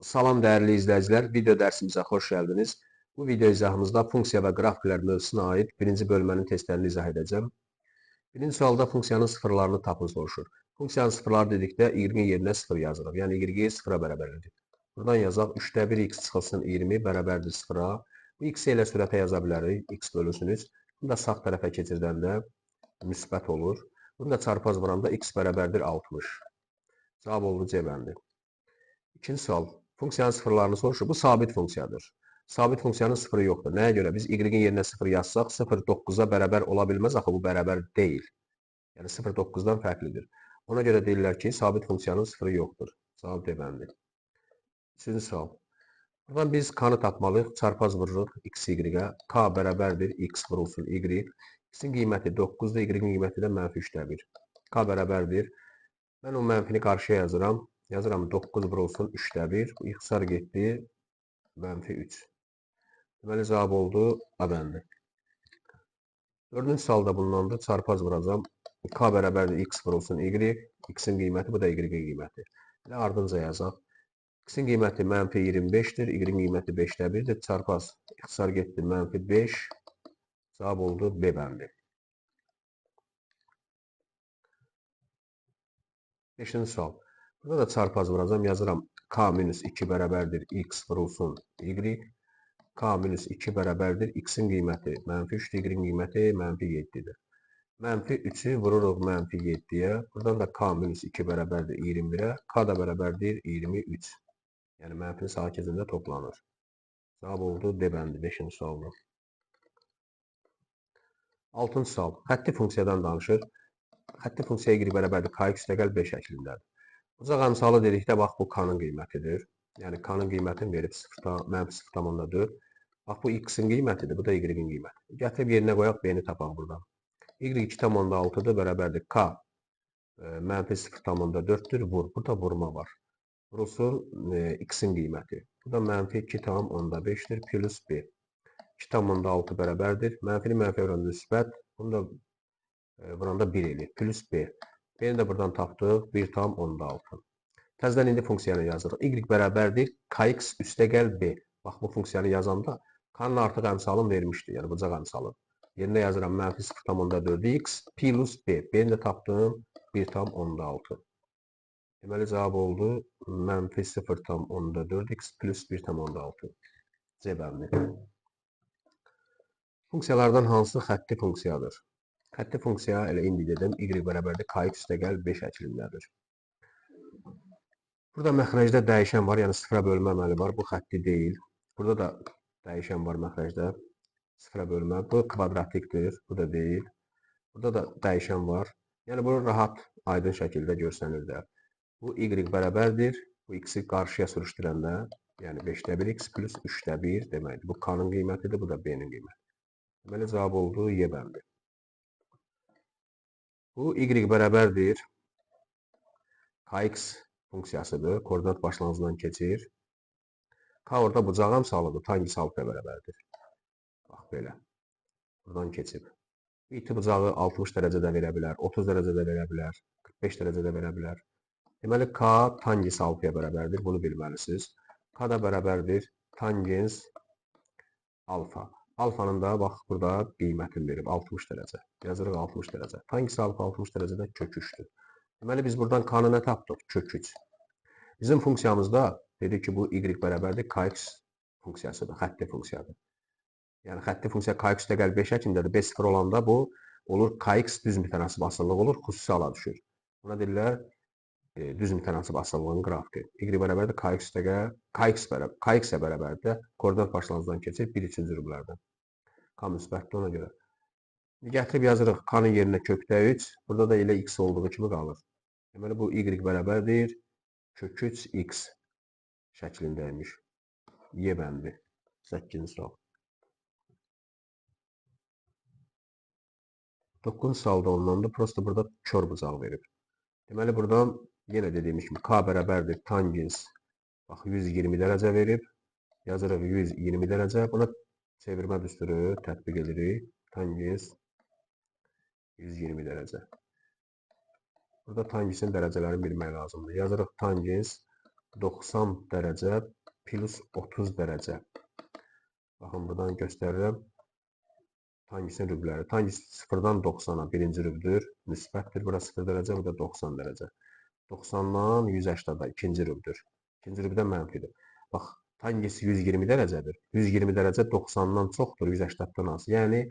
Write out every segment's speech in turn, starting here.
Salam dəyərli izləyicilər, video dərsimizə xoş gəldiniz. Bu video izahımızda funksiya və qrafiklər mövzusuna aid birinci bölmənin testlərini izah edəcəm. Birinci sualda funksiyanın sıfırlarını tapın soruşur. Funksiyanın sıfırları dedikdə y-in yerinə 0 yazırıq. Yəni y-i 0-a bərabər edirik. Buradan yazaq 3-də 1 x çıxılsın 20 bərabərdir 0-a. Bu x-i elə sürətə yaza bilərik. X bölünsün 3. Bunu da sağ tərəfə keçirdəndə müsbət olur. Bunu da çarpaz vuranda x bərabərdir 60. Cavab oldu C bəndi. İkinci sual. Funksiyanın sıfırlarını soruşur. Bu sabit funksiyadır. Sabit funksiyanın sıfırı yoxdur. Nəyə görə? Biz y-in yerinə 0 yazsaq 0,9-a bərabər ola bilməz. Axı bu bərabər deyil. Yəni 0,9-dan fərqlidir. Ona görə deyirlər ki, sabit funksiyanın sıfırı yoxdur. Cavab D bəndi. Üçüncü sual. Buradan biz k-nı tapmalıyıq. Çarpaz vururuq x, y-ə. K bərabərdir x vurulsun y. X-in qiyməti 9-dur, y-in qiyməti də mənfi 3-də 1. K bərabərdir. Mən o mənfini qarşıya yazıram. Yazıram 9 vurulsun 3-də 1. Bu ixtisar getdi. Mənfi 3. Deməli, cavab oldu A bəndi. Dördüncü sualda bundandır. Çarpaz vuracam. K bərabərdir x vurulsun y. X-in qiyməti, bu da y-in qiyməti. Elə ardınca yazaq. X-in qiyməti mənfi 25-dir. Y-in qiyməti 5-də 1-dir. Çarpaz ixtisar getdi. Mənfi 5. Cavab oldu B bəndi. Beşinci sual. Burada da çarpaz vuracam. Yazıram K minus 2 bərabərdir x vurulsun y. K minus 2 bərabərdir x-in qiyməti mənfi 3-dür, y-in qiyməti mənfi 7-dir. Mənfi 3-ü vururuq mənfi 7-yə. Buradan da K minus 2 bərabərdir 21-ə. K da bərabərdir 23. Yəni mənfinin sağa keçəndə toplanır. Cavab oldu D bəndi 5-ci sualda. 6-cı sual. Xətti funksiyadan danışır. Xətti funksiya y bərabərdir kx üstəgəl B şəklindədir. Bucaq əmsalı dedikdə bax bu k-nın qiymətidir. Yəni k-nın qiymətini verib mənfi 0,4. Bax bu x-in qiymətidir, bu da y-in qiyməti. Gətirib yerinə qoyaq b-ni tapaq buradan. Y 2,6-dır, bərabərdir k mənfi 0,4-dür, vur. Burada vurma var. Vurulsun x-in qiyməti. Bu da mənfi 2,5-dir, plus b. 2,6 bərabərdir. Mənfini mənfi vuranda müsbət. Bunu da vuranda 1 eləyir. Plus b. B-ni də buradan tapdıq. 1,6. Təzədən indi funksiyanı yazırıq. Y bərabərdir kx üstəgəl b. Bax bu funksiyanı yazanda k-nın artıq əmsalını vermişdi. Yəni bucaq əmsalı. Yerinə yazıram mənfi 0,4x plus b. B-ni də tapdım 1,6. Deməli cavab oldu mənfi 0,4x plus 1,6. C bəndi. Funksiyalardan hansı xətti funksiyadır? Xətti funksiya elə indi dedim y bərabərdir kx üstəgəl b şəklindədir. Burada məxrəcdə dəyişən var, yəni sıfıra bölmə əməli var. Bu xətti deyil. Burada da dəyişən var məxrəcdə. Sıfıra bölmə. Bu kvadratikdir. Bu da deyil. Burada da dəyişən var. Yəni bu rahat, aydın şəkildə görsənir də. Bu y bərabərdir. Bu x-i qarşıya sürüşdürəndə, yəni 5-də 1 x plus 3-də 1 deməkdir. Bu k-nın qiymətidir, bu da b-nin qiyməti. Deməli cavab oldu Y bəndi. Bu y bərabərdir kx funksiyasıdır. Koordinat başlanğıcından keçir. K orada bucaq əmsalıdır. Tangens alfaya bərabərdir. Bax belə. Buradan keçib. İti bucağı 60 dərəcədə verə bilər, 30 dərəcədə verə bilər, 45 dərəcədə verə bilər. Deməli K tangens alfaya bərabərdir. Bunu bilməlisiniz. K da bərabərdir tangens alfa. Alfanın da bax burada qiymətini verib 60 dərəcə. Yazırıq 60 dərəcə. Tangens alfa 60 dərəcədə kök 3-dür. Deməli biz buradan k-nı nə tapdıq? Kök 3. Bizim funksiyamızda dedik ki bu y bərabərdir kx funksiyasıdır, xətti funksiyadır. Yəni xətti funksiya kx üstəgəl b şəklindədir. B 0 olanda bu olur kx düz mütənasib asılılıq olur, xüsusi hala düşür. Buna deyirlər düz mütənasib asılılığın qrafiki. Y bərabərdir kx üstəgəl kx-ə bərabərdir. Koordinat başlanğıcından keçir 1/3 rublərdən. K müsbətdir ona görə. Gətirib yazırıq k-nın yerinə kökdə 3. Burada da elə x olduğu kimi qalır. Deməli bu y bərabərdir kök 3 x şəklindəymiş. Y bəndi. 8-ci sual. 9-cu sualda ondandır. Prosto burada kör bucağı verib. Deməli buradan yenə dediyimiz kimi k bərabərdir tangens. Bax 120 dərəcə verib. Yazırıq 120 dərəcə. Buna çevirmə düsturu tətbiq edirik. Tangens 120 dərəcə. Burada tangensin dərəcələrini bilmək lazımdır. Yazırıq tangens 90 dərəcə plus 30 dərəcə. Baxın, buradan göstərirəm. Tangensin rübləri. Tangens 0-dan 90-a birinci rübdür. Müsbətdir. Bura 0 dərəcə, burada 90 dərəcə. 90-dan 180-da ikinci rübdür. İkinci rübdə mənfidir. Bax, tangens 120 dərəcədir. 120 dərəcə 90-dan çoxdur, 180-dan az. Yəni,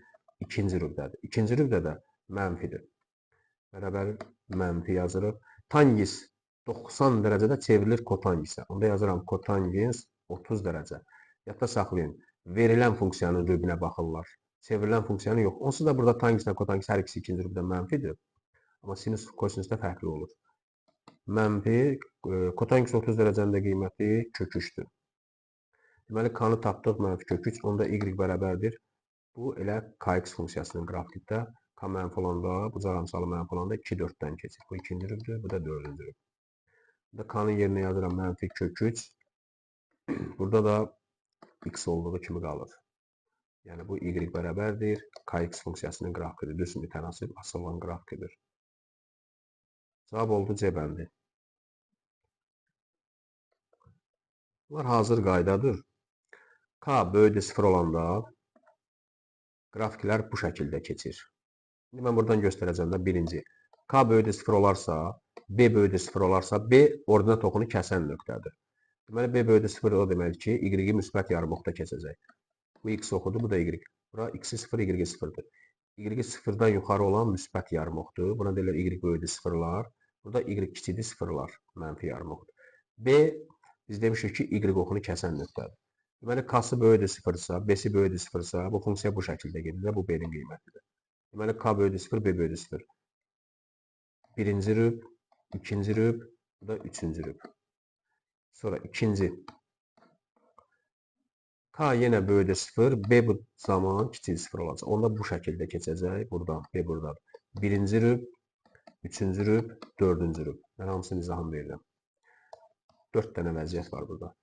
ikinci rübdədir. İkinci rübdə də mənfidir. Bərabər mənfi yazırıq. Tangens 90 dərəcədə çevrilir kotangensə. Onda yazıram kotangens 30 dərəcə. Yadda saxlayın. Verilən funksiyanın rübünə baxırlar. Çevrilən funksiyanı yox. Onsuz da burada tangens kotangens hər ikisi ikinci rübdə mənfidir. Amma sinus kosinusda fərqli olur. Mənfi, kotangens 30 dərəcənin də qiyməti kök 3-dür. Deməli, k-nı tapdıq, mənfi kök 3. Onda y bərabərdir. Bu elə kx funksiyasının qrafikdə. K mənfi olanda, bucaq amsalı mənfi olanda 2, 4-dən keçir. Bu ikinci rübdür, bu da dördüncü rüb. Burada k-nın yerinə yazıram mənfi kök 3. Burada da x olduğu kimi qalır. Yəni bu y bərabərdir. Kx funksiyasının qrafikidir. Düz mütənasib asılan qrafikidir. Cavab oldu C bəndi. Bunlar hazır qaydadır. K böyükdür 0 olanda qrafiklər bu şəkildə keçir. İndi mən buradan göstərəcəm də birinci. K böyükdür 0 olarsa, B böyükdür 0 olarsa, B ordinat oxunu kəsən nöqtədir. Deməli, B böyükdür 0 o deməkdir ki, Y-i müsbət yarımoxda kəsəcək. Bu X oxudur, bu da Y. Bura X-i 0, Y-i 0-dır. Y-i 0-dan yuxarı olan müsbət yarımoxdur. Buna deyirlər Y böyükdür 0-lar. Burada Y kiçikdir 0-lar, mənfi yarımoxdur. B, biz demişik ki, Y oxunu kəsən nöqtədir. Deməli, K-sı böyükdür 0-sa, B-si böyükdür 0-sa, bu funksiya bu şəkildə gedir və bu B-nin qiymətidir. Deməli, K böyükdür 0, B böyükdür 0. Birinci rüb, ikinci rüb, bu da üçüncü rüb. Sonra ikinci. K yenə böyükdür 0, B bu zaman kiçik 0 olacaq. Onda bu şəkildə keçəcək. Buradan, B buradadır. Birinci rüb, üçüncü rüb, dördüncü rüb. Mən hamısının izahını verirəm. 4 dənə vəziyyət var burada.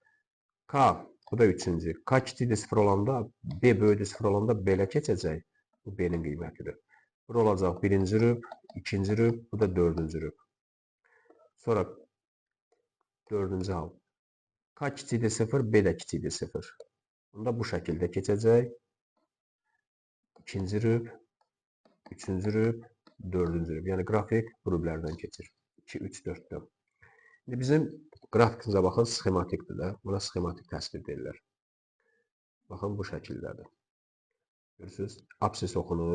K, bu da üçüncü. K kiçikdir 0 olanda, B böyükdür 0 olanda belə keçəcək. Bu B-nin qiymətidir. Bura olacaq birinci rüb, ikinci rüb, bu da dördüncü rüb. Sonra dördüncü hal. K kiçikdir 0, B də kiçikdir 0. Bunda bu şəkildə keçəcək. İkinci rüb, üçüncü rüb, dördüncü rüb. Yəni qrafik bu rüblərdən keçir. 2, 3, 4-dən. İndi bizim qrafikimizə baxın, sxematikdir də. Buna sxematik təsvir deyirlər. Baxın, bu şəkildədir. Görürsünüz, absis oxunu,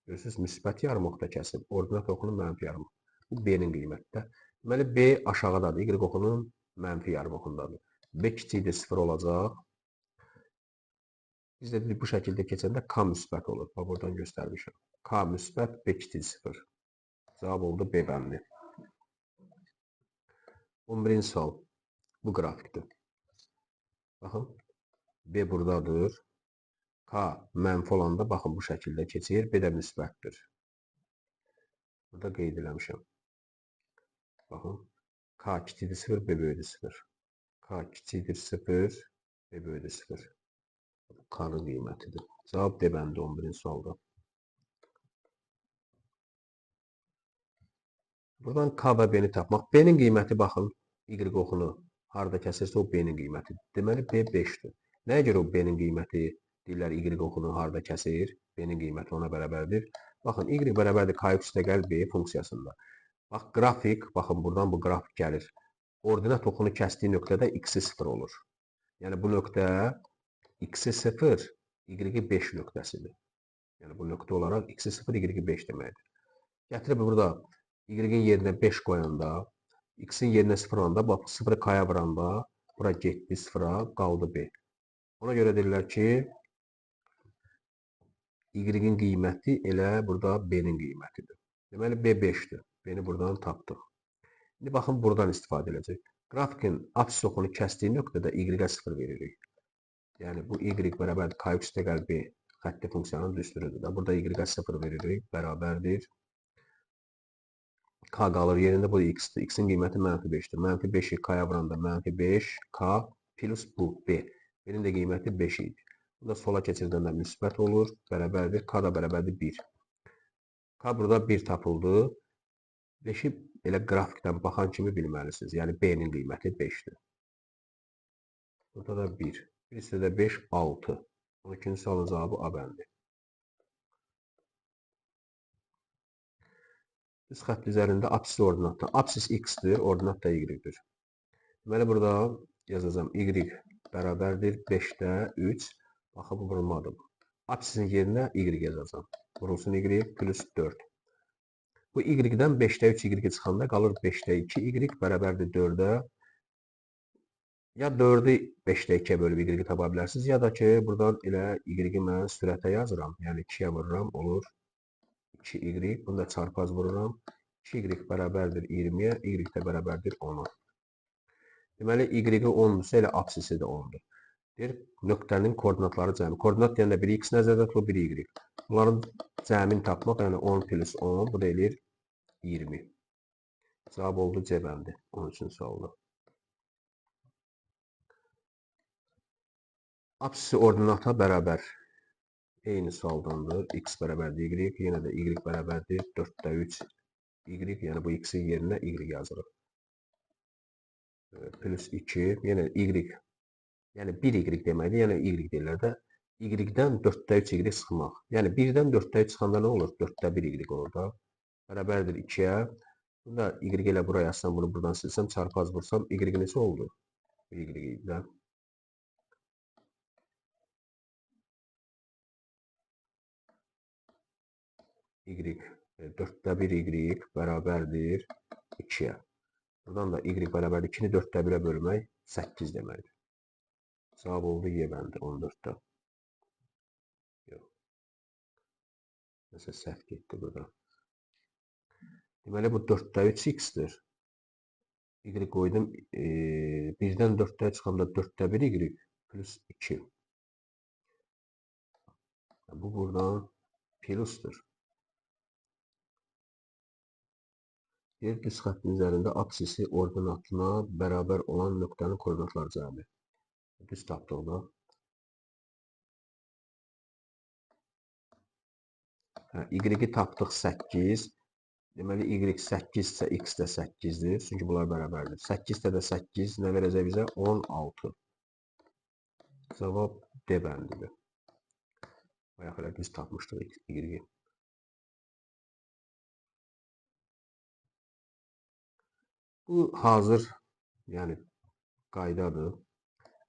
görürsünüz, müsbət yarımoxda kəsib. Ordinat oxunu mənfi yarımox. Bu B-nin qiymətidir. Deməli, B aşağıdadır. Y oxunun mənfi yarımoxundadır. B kiçikdir 0 olacaq. Biz də dedik, bu şəkildə keçəndə K müsbət olur. Bax, buradan göstərmişəm. K müsbət, B kiçik 0. Cavab oldu B bəndi. 11-ci sual. Bu qrafikdir. Baxın, B buradadır. K mənfi olanda, baxın, bu şəkildə keçir. B də müsbətdir. Burada qeyd eləmişəm. Baxın, K kiçikdir 0, B böyükdür 0. K kiçikdir 0, B böyükdür 0. K-nın qiymətidir. Cavab D bəndi 11-ci sualda. Buradan K və B-ni tapmaq. B-nin qiyməti, baxın, Y oxunu harada kəsirsə o B-nin qiymətidir. Deməli, B 5-dir. Nəyə görə o B-nin qiyməti deyirlər Y oxunu harada kəsir? B-nin qiyməti ona bərabərdir. Baxın, Y bərabərdir K üstəgəl B funksiyasında. Bax, qrafik, baxın, buradan bu qrafik gəlir. Ordinat oxunu kəsdiyi nöqtədə X-i 0 olur. Yəni, bu nöqtə X-i 0, Y-i 5 nöqtəsidir. Yəni, bu nöqtə olaraq X-i 0, Y-i 5 deməkdir. Gətirib burada Y-in yerinə 5 qoyanda, X-in yerinə 0 olanda, bax, 0-ı K-ya vuranda, bura getdi 0-a, qaldı B. Ona görə deyirlər ki, Y-in qiyməti elə burada B-nin qiymətidir. Deməli, B 5-dir. B-ni buradan tapdıq. İndi baxın, buradan istifadə edəcək. Qrafikin absis oxunu kəsdiyi nöqtədə Y-ə 0 veririk. Yəni, bu Y bərabərdir K üstəgəl B xətti funksiyanın düsturudur. Burada Y-ə 0 veririk, bərabərdir. K qalır yerində, bu da X-dir. X-in qiyməti mənfi 5-dir. Mənfi 5-i K-ya vuranda mənfi 5, K plus bu B. B-nin də qiyməti 5 idi. Bu da sola keçirdəndə müsbət olur, bərabərdir. K da bərabərdir 1. K burada 1 tapıldı. 5-i elə qrafikdən baxan kimi bilməlisiniz. Yəni, B-nin qiyməti 5-dir. Burada da 1. 1 hissədə 5, 6. 12-ci sualın cavabı A bəndi. Düz xətt üzərində apsis ordinatı. Apsis x-dir, ordinat da y-dir. Deməli, burada yazacağam y bərabərdir 5-də 3. Baxın, bu vurulmadır. Apsisin yerinə y yazacağam. Vurulsun y plus 4. Bu y-dən 5-də 3 y çıxanda qalır 5-də 2 y bərabərdir 4-ə. Ya 4-ü 5-də 2-yə bölüb y-i tapa bilərsiniz, ya da ki, buradan elə y-i mən sürətə yazıram. Yəni 2-yə vururam, olur 2y. Bunu da çarpaz vururam. 2y bərabərdir 20-yə, y də bərabərdir 10-a. Deməli, y-i 10-dursa, elə apsisi də 10-dur. Deyir, nöqtənin koordinatları cəmi. Koordinat deyəndə biri x nəzərdə tutulur, biri y. Bunların cəmini tapmaq, yəni 10 plus 10, bu da eləyir 20. Cavab oldu C bəndi 13-cü sualda. Apsisi ordinata bərabər. Eyni sualdandır. X bərabərdir y, yenə də y bərabərdir 4-də 3 y, yəni bu x-in yerinə y yazırıq. Plus 2, yenə y, yəni 1y deməkdir, yəni y deyirlər də. Y-dən 4-də 3 y çıxmaq. Yəni 1-dən 4-də 3 çıxanda nə olur? 4-də 1 y olur da. Bərabərdir 2-yə. Bunu da y ilə buraya yazsam, bunu buradan silsəm, çarpaz vursam, y necə oldu? Y-dən. Y, 4-də 1 y bərabərdir 2-yə. Buradan da y bərabərdir 2-ni 4-də 1-ə bölmək 8 deməkdir. Cavab oldu Y bəndi 14-də. Yox. Nəsə səhv getdi burada. Deməli, bu 4-də 3 x-dir. Y qoydum. 1-dən 4-də çıxanda 4-də 1 y plus 2. Bu buradan plusdur. Yer düz xəttin üzərində apsisi ordinatına bərabər olan nöqtənin koordinatları cəmi. Düz tapdıqda. Y-i tapdıq 8. Deməli, y 8 isə x də 8-dir. Çünki bunlar bərabərdir. 8-də də 8 nə verəcək bizə? 16. Cavab D bəndidir. Bayaq elə düz tapmışdıq y-i. Bu hazır, yəni qaydadır.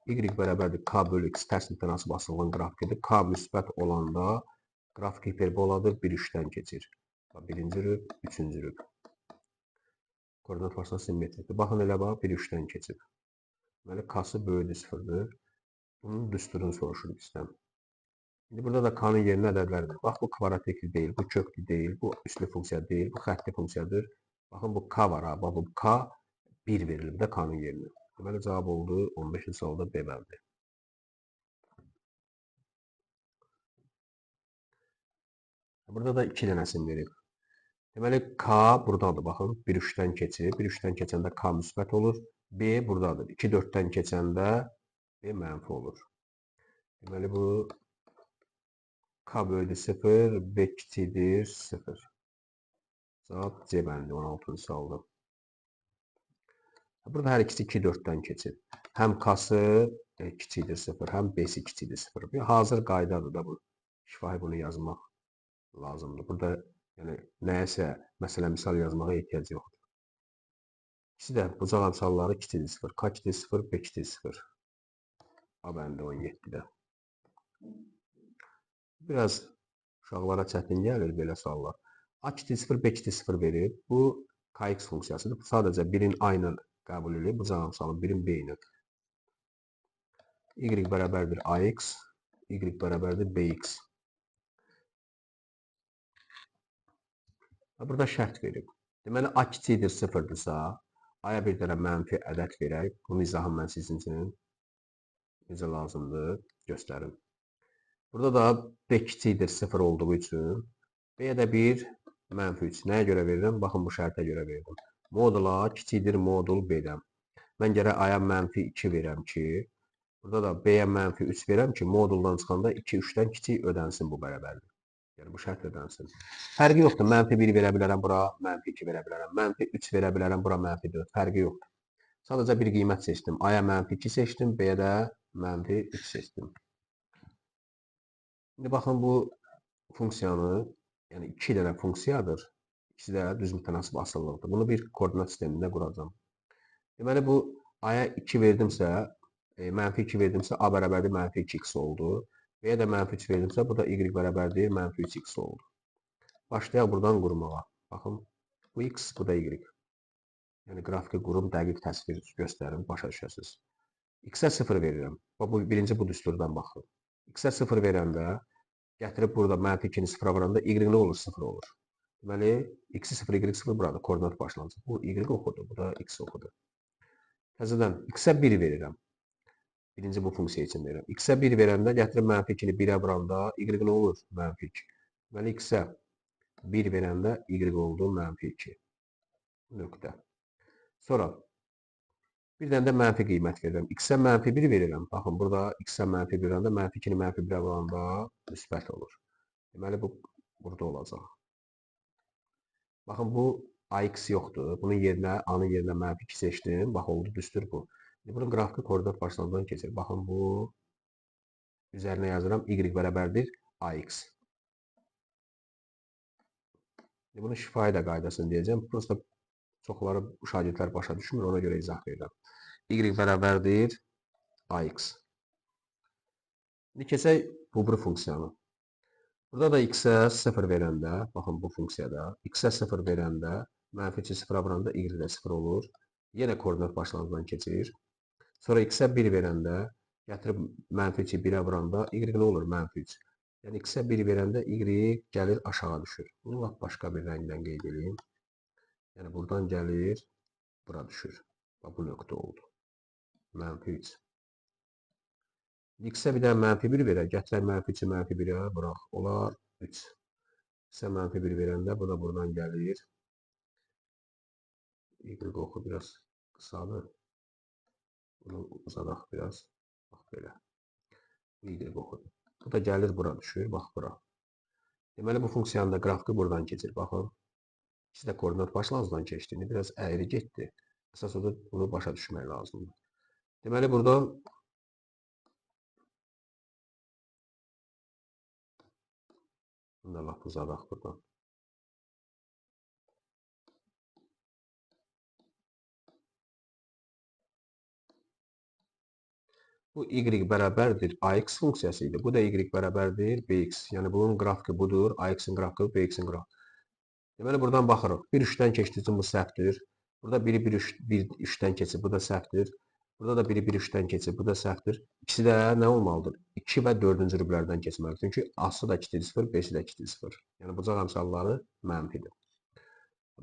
Y bərabərdir K bölü X tərs mütənasib asılığın qrafikidir. K müsbət olanda qrafik hiperboladır, 1-3-dən keçir. Birinci rüb, üçüncü rüb. Koordinat varsa simmetrikdir. Baxın elə bax, 1-3-dən keçib. Deməli, K-sı böyüdü sıfırdır. Bunun düsturunu soruşur bizdən. İndi burada da K-nın yerinə ədədlərdir. Bax, bu kvadratikli deyil, bu köklü deyil, bu üslü funksiya deyil, bu xəttli funksiyadır. Baxın, bu K var ha. Bax, bu K 1 verilib də K-nın yerinə. Deməli, cavab oldu 15-ci sualda B bəndi. Burada da 2 dənəsini verib. Deməli, K buradadır. Baxın, 1-3-dən keçir. 1-3-dən keçəndə K müsbət olur. B buradadır. 2-4-dən keçəndə B mənfi olur. Deməli, bu K böyüdü 0, B kiçikdir 0. Cavab C bəndi 16-cı sualda. Burada hər ikisi 2-4-dən keçir. Həm K-sı kiçikdir 0, həm B-si kiçikdir 0. Bir hazır qaydadır da bu. Şifahi bunu yazmaq lazımdır. Burada yəni, nəyəsə, məsələ misal yazmağa ehtiyac yoxdur. İkisi də bucaq əmsalları kiçikdir 0. K kiçikdir 0, B kiçikdir 0. A bəndi 17-də. Biraz uşaqlara çətin gəlir belə suallar. A kiçikdir 0, B kiçikdir 0 verir. Bu kx funksiyasıdır. Bu sadəcə birin A ilə qəbul edir. Bucaq əmsalı birin B ilə. Y bərabərdir AX, Y bərabərdir BX. Burada şərt verib. Deməli, A kiçikdir 0-dırsa, A-ya bir dənə mənfi ədəd verək. Bunun izahını mən sizin üçün necə lazımdır göstərim. Burada da B kiçikdir 0 olduğu üçün B-yə də bir mənfi 3. Nəyə görə verirəm? Baxın, bu şərtə görə verdim. Modul A kiçikdir modul B-dən. Mən gərək A-ya mənfi 2 verəm ki, burada da B-yə mənfi 3 verəm ki, moduldan çıxanda 2, 3-dən kiçik ödənsin bu bərabərdir. Yəni, bu şərt ödənsin. Fərqi yoxdur. Mənfi 1 verə bilərəm bura, mənfi 2 verə bilərəm. Mənfi 3 verə bilərəm bura, mənfi 4. Fərqi yoxdur. Sadəcə bir qiymət seçdim. A-ya mənfi 2 seçdim, B-yə də mənfi 3 seçdim. İndi baxın, bu funksiyanı, yəni 2 dənə funksiyadır. İkisi də düz mütənasib asılılıqdır. Bunu bir koordinat sistemində quracağam. Deməli, bu A-ya 2 verdimsə, mənfi 2 verdimsə, A bərabərdir mənfi 2x oldu. B-yə də mənfi 3 verdimsə, bu da Y bərabərdir mənfi 3x oldu. Başlayaq buradan qurmağa. Baxın, bu X, bu da Y. Yəni, qrafiki qurum, dəqiq təsvir göstərim, başa düşəsiniz. X-ə 0 verirəm. Bax, bu, birinci bu düsturdan baxın. X-ə 0 verəndə, gətirib burada mənfi 2-ni 0-a vuranda Y nə olur? 0 olur. Deməli, X-i 0, Y 0 buradır, koordinat başlanğıcı. Bu Y oxudu, bu da X oxudu. Təzədən X-ə 1 verirəm. Birinci bu funksiya üçün verirəm. X-ə 1 verəndə, gətirib mənfi 2-ni 1-ə vuranda Y nə olur? Mənfi 2. Deməli, X-ə 1 verəndə Y oldu mənfi 2. Nöqtə. Sonra bir dənə də mənfi qiymət verirəm. X-ə mənfi 1 verirəm. Baxın, burada X-ə mənfi 1 verəndə mənfi 2-ni mənfi 1-ə vuranda müsbət olur. Deməli, bu burada olacaq. Baxın, bu AX yoxdur. Bunun yerinə, A-nın yerinə mənfi 2 seçdim. Bax, oldu, düstur bu. İndi bunun qrafiki koordinat başlanğıcından keçir. Baxın, bu üzərinə yazıram. Y bərabərdir AX. İndi bunun şifahi də qaydasını deyəcəm. Prosta çoxları şagirdlər başa düşmür, ona görə izah verirəm. Y bərabərdir AX. İndi keçək bu bir funksiyanı. Burada da x-ə 0 verəndə, baxın bu funksiyada, x-ə 0 verəndə, mənfi 3-ü 0-a vuranda y də 0 olur. Yenə koordinat başlanğıcından keçir. Sonra x-ə 1 verəndə, gətirib mənfi 3-ü 1-ə vuranda y nə olur? Mənfi 3. Yəni x-ə 1 verəndə y gəlir aşağı düşür. Bunu lap başqa bir rəngdən qeyd edeyim. Yəni buradan gəlir, bura düşür. Bax, bu nöqtə oldu. Mənfi 3. X-ə bir dənə mənfi 1 verək, gətirək mənfi 3-ü mənfi 1-ə, bıraq, olar 3. X-ə mənfi 1 verəndə bu da buradan gəlir. Y oxu biraz qısadır. Bunu uzadaq biraz. Bax, belə. Y oxudur. Bu da gəlir, bura düşür, bax, bura. Deməli, bu funksiyanın da qrafiki buradan keçir. Baxın, İkisi də koordinat başlanğıcından keçdi. İndi biraz əyri getdi. Əsas odur, bunu başa düşmək lazımdır. Deməli, burada bunu da lap uzadaq buradan. Bu Y bərabərdir AX funksiyası idi. Bu da Y bərabərdir BX. Yəni bunun qrafiki budur. AX-in qrafiki, BX-in qrafiki. Deməli, buradan baxırıq. 1 3-dən keçdiyi üçün bu səhvdir. Burada biri 1 3-dən keçib, bu da səhvdir. Burada da biri 1 3-dən keçib, bu da səhvdir. İkisi də nə olmalıdır? 2 və 4-cü rüblərdən keçməlidir. Çünki A-sı da 2-dir 0, B-si də 2-dir 0. Yəni bucaq əmsalları mənfidir.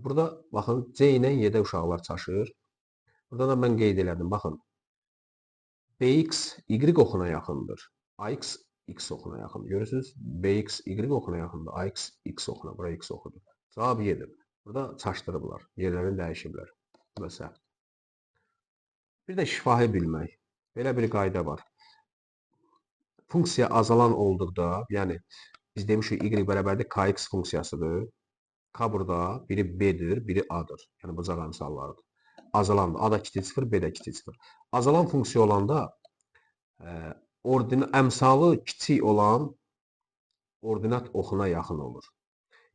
Burada baxın, C ilə Y-də uşaqlar çaşır. Burada da mən qeyd elədim. Baxın, BX Y oxuna yaxındır. AX X oxuna yaxındır. Görürsünüz? BX Y oxuna yaxındır. AX X oxuna. Bura X oxudur. Cavab Y-dir. Burada çaşdırıblar. Yerlərini dəyişiblər. Bu da səhv. Bir də şifahi bilmək. Belə bir qayda var. Funksiya azalan olduqda, yəni biz demişik Y bərabərdir KX funksiyasıdır. K burada biri B-dir, biri A-dır. Yəni bucaq əmsallarıdır. Azalandır. A da kiçik 0, B də kiçik 0. Azalan funksiya olanda əmsalı kiçik olan ordinat oxuna yaxın olur.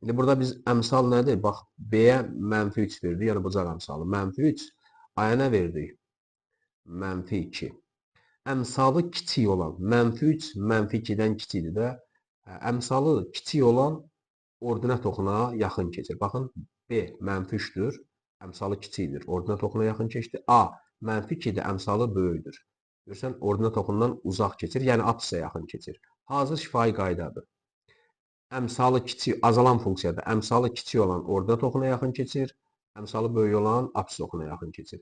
İndi burada biz əmsal nədir? Bax, B-yə mənfi 3 verdik, yəni bucaq əmsalı. Mənfi 3, A-ya nə verdik? Mənfi 2. Əmsalı kiçik olan, mənfi 3, mənfi 2-dən kiçikdir də, əmsalı kiçik olan ordinat oxuna yaxın keçir. Baxın, B mənfi 3-dür, əmsalı kiçikdir, ordinat oxuna yaxın keçdi. A mənfi 2-dir, əmsalı böyükdür. Görürsən, ordinat oxundan uzaq keçir, yəni apsisə yaxın keçir. Hazır şifahi qaydadır. Əmsalı kiçik, azalan funksiyada əmsalı kiçik olan ordinat oxuna yaxın keçir, əmsalı böyük olan apsis oxuna yaxın keçir.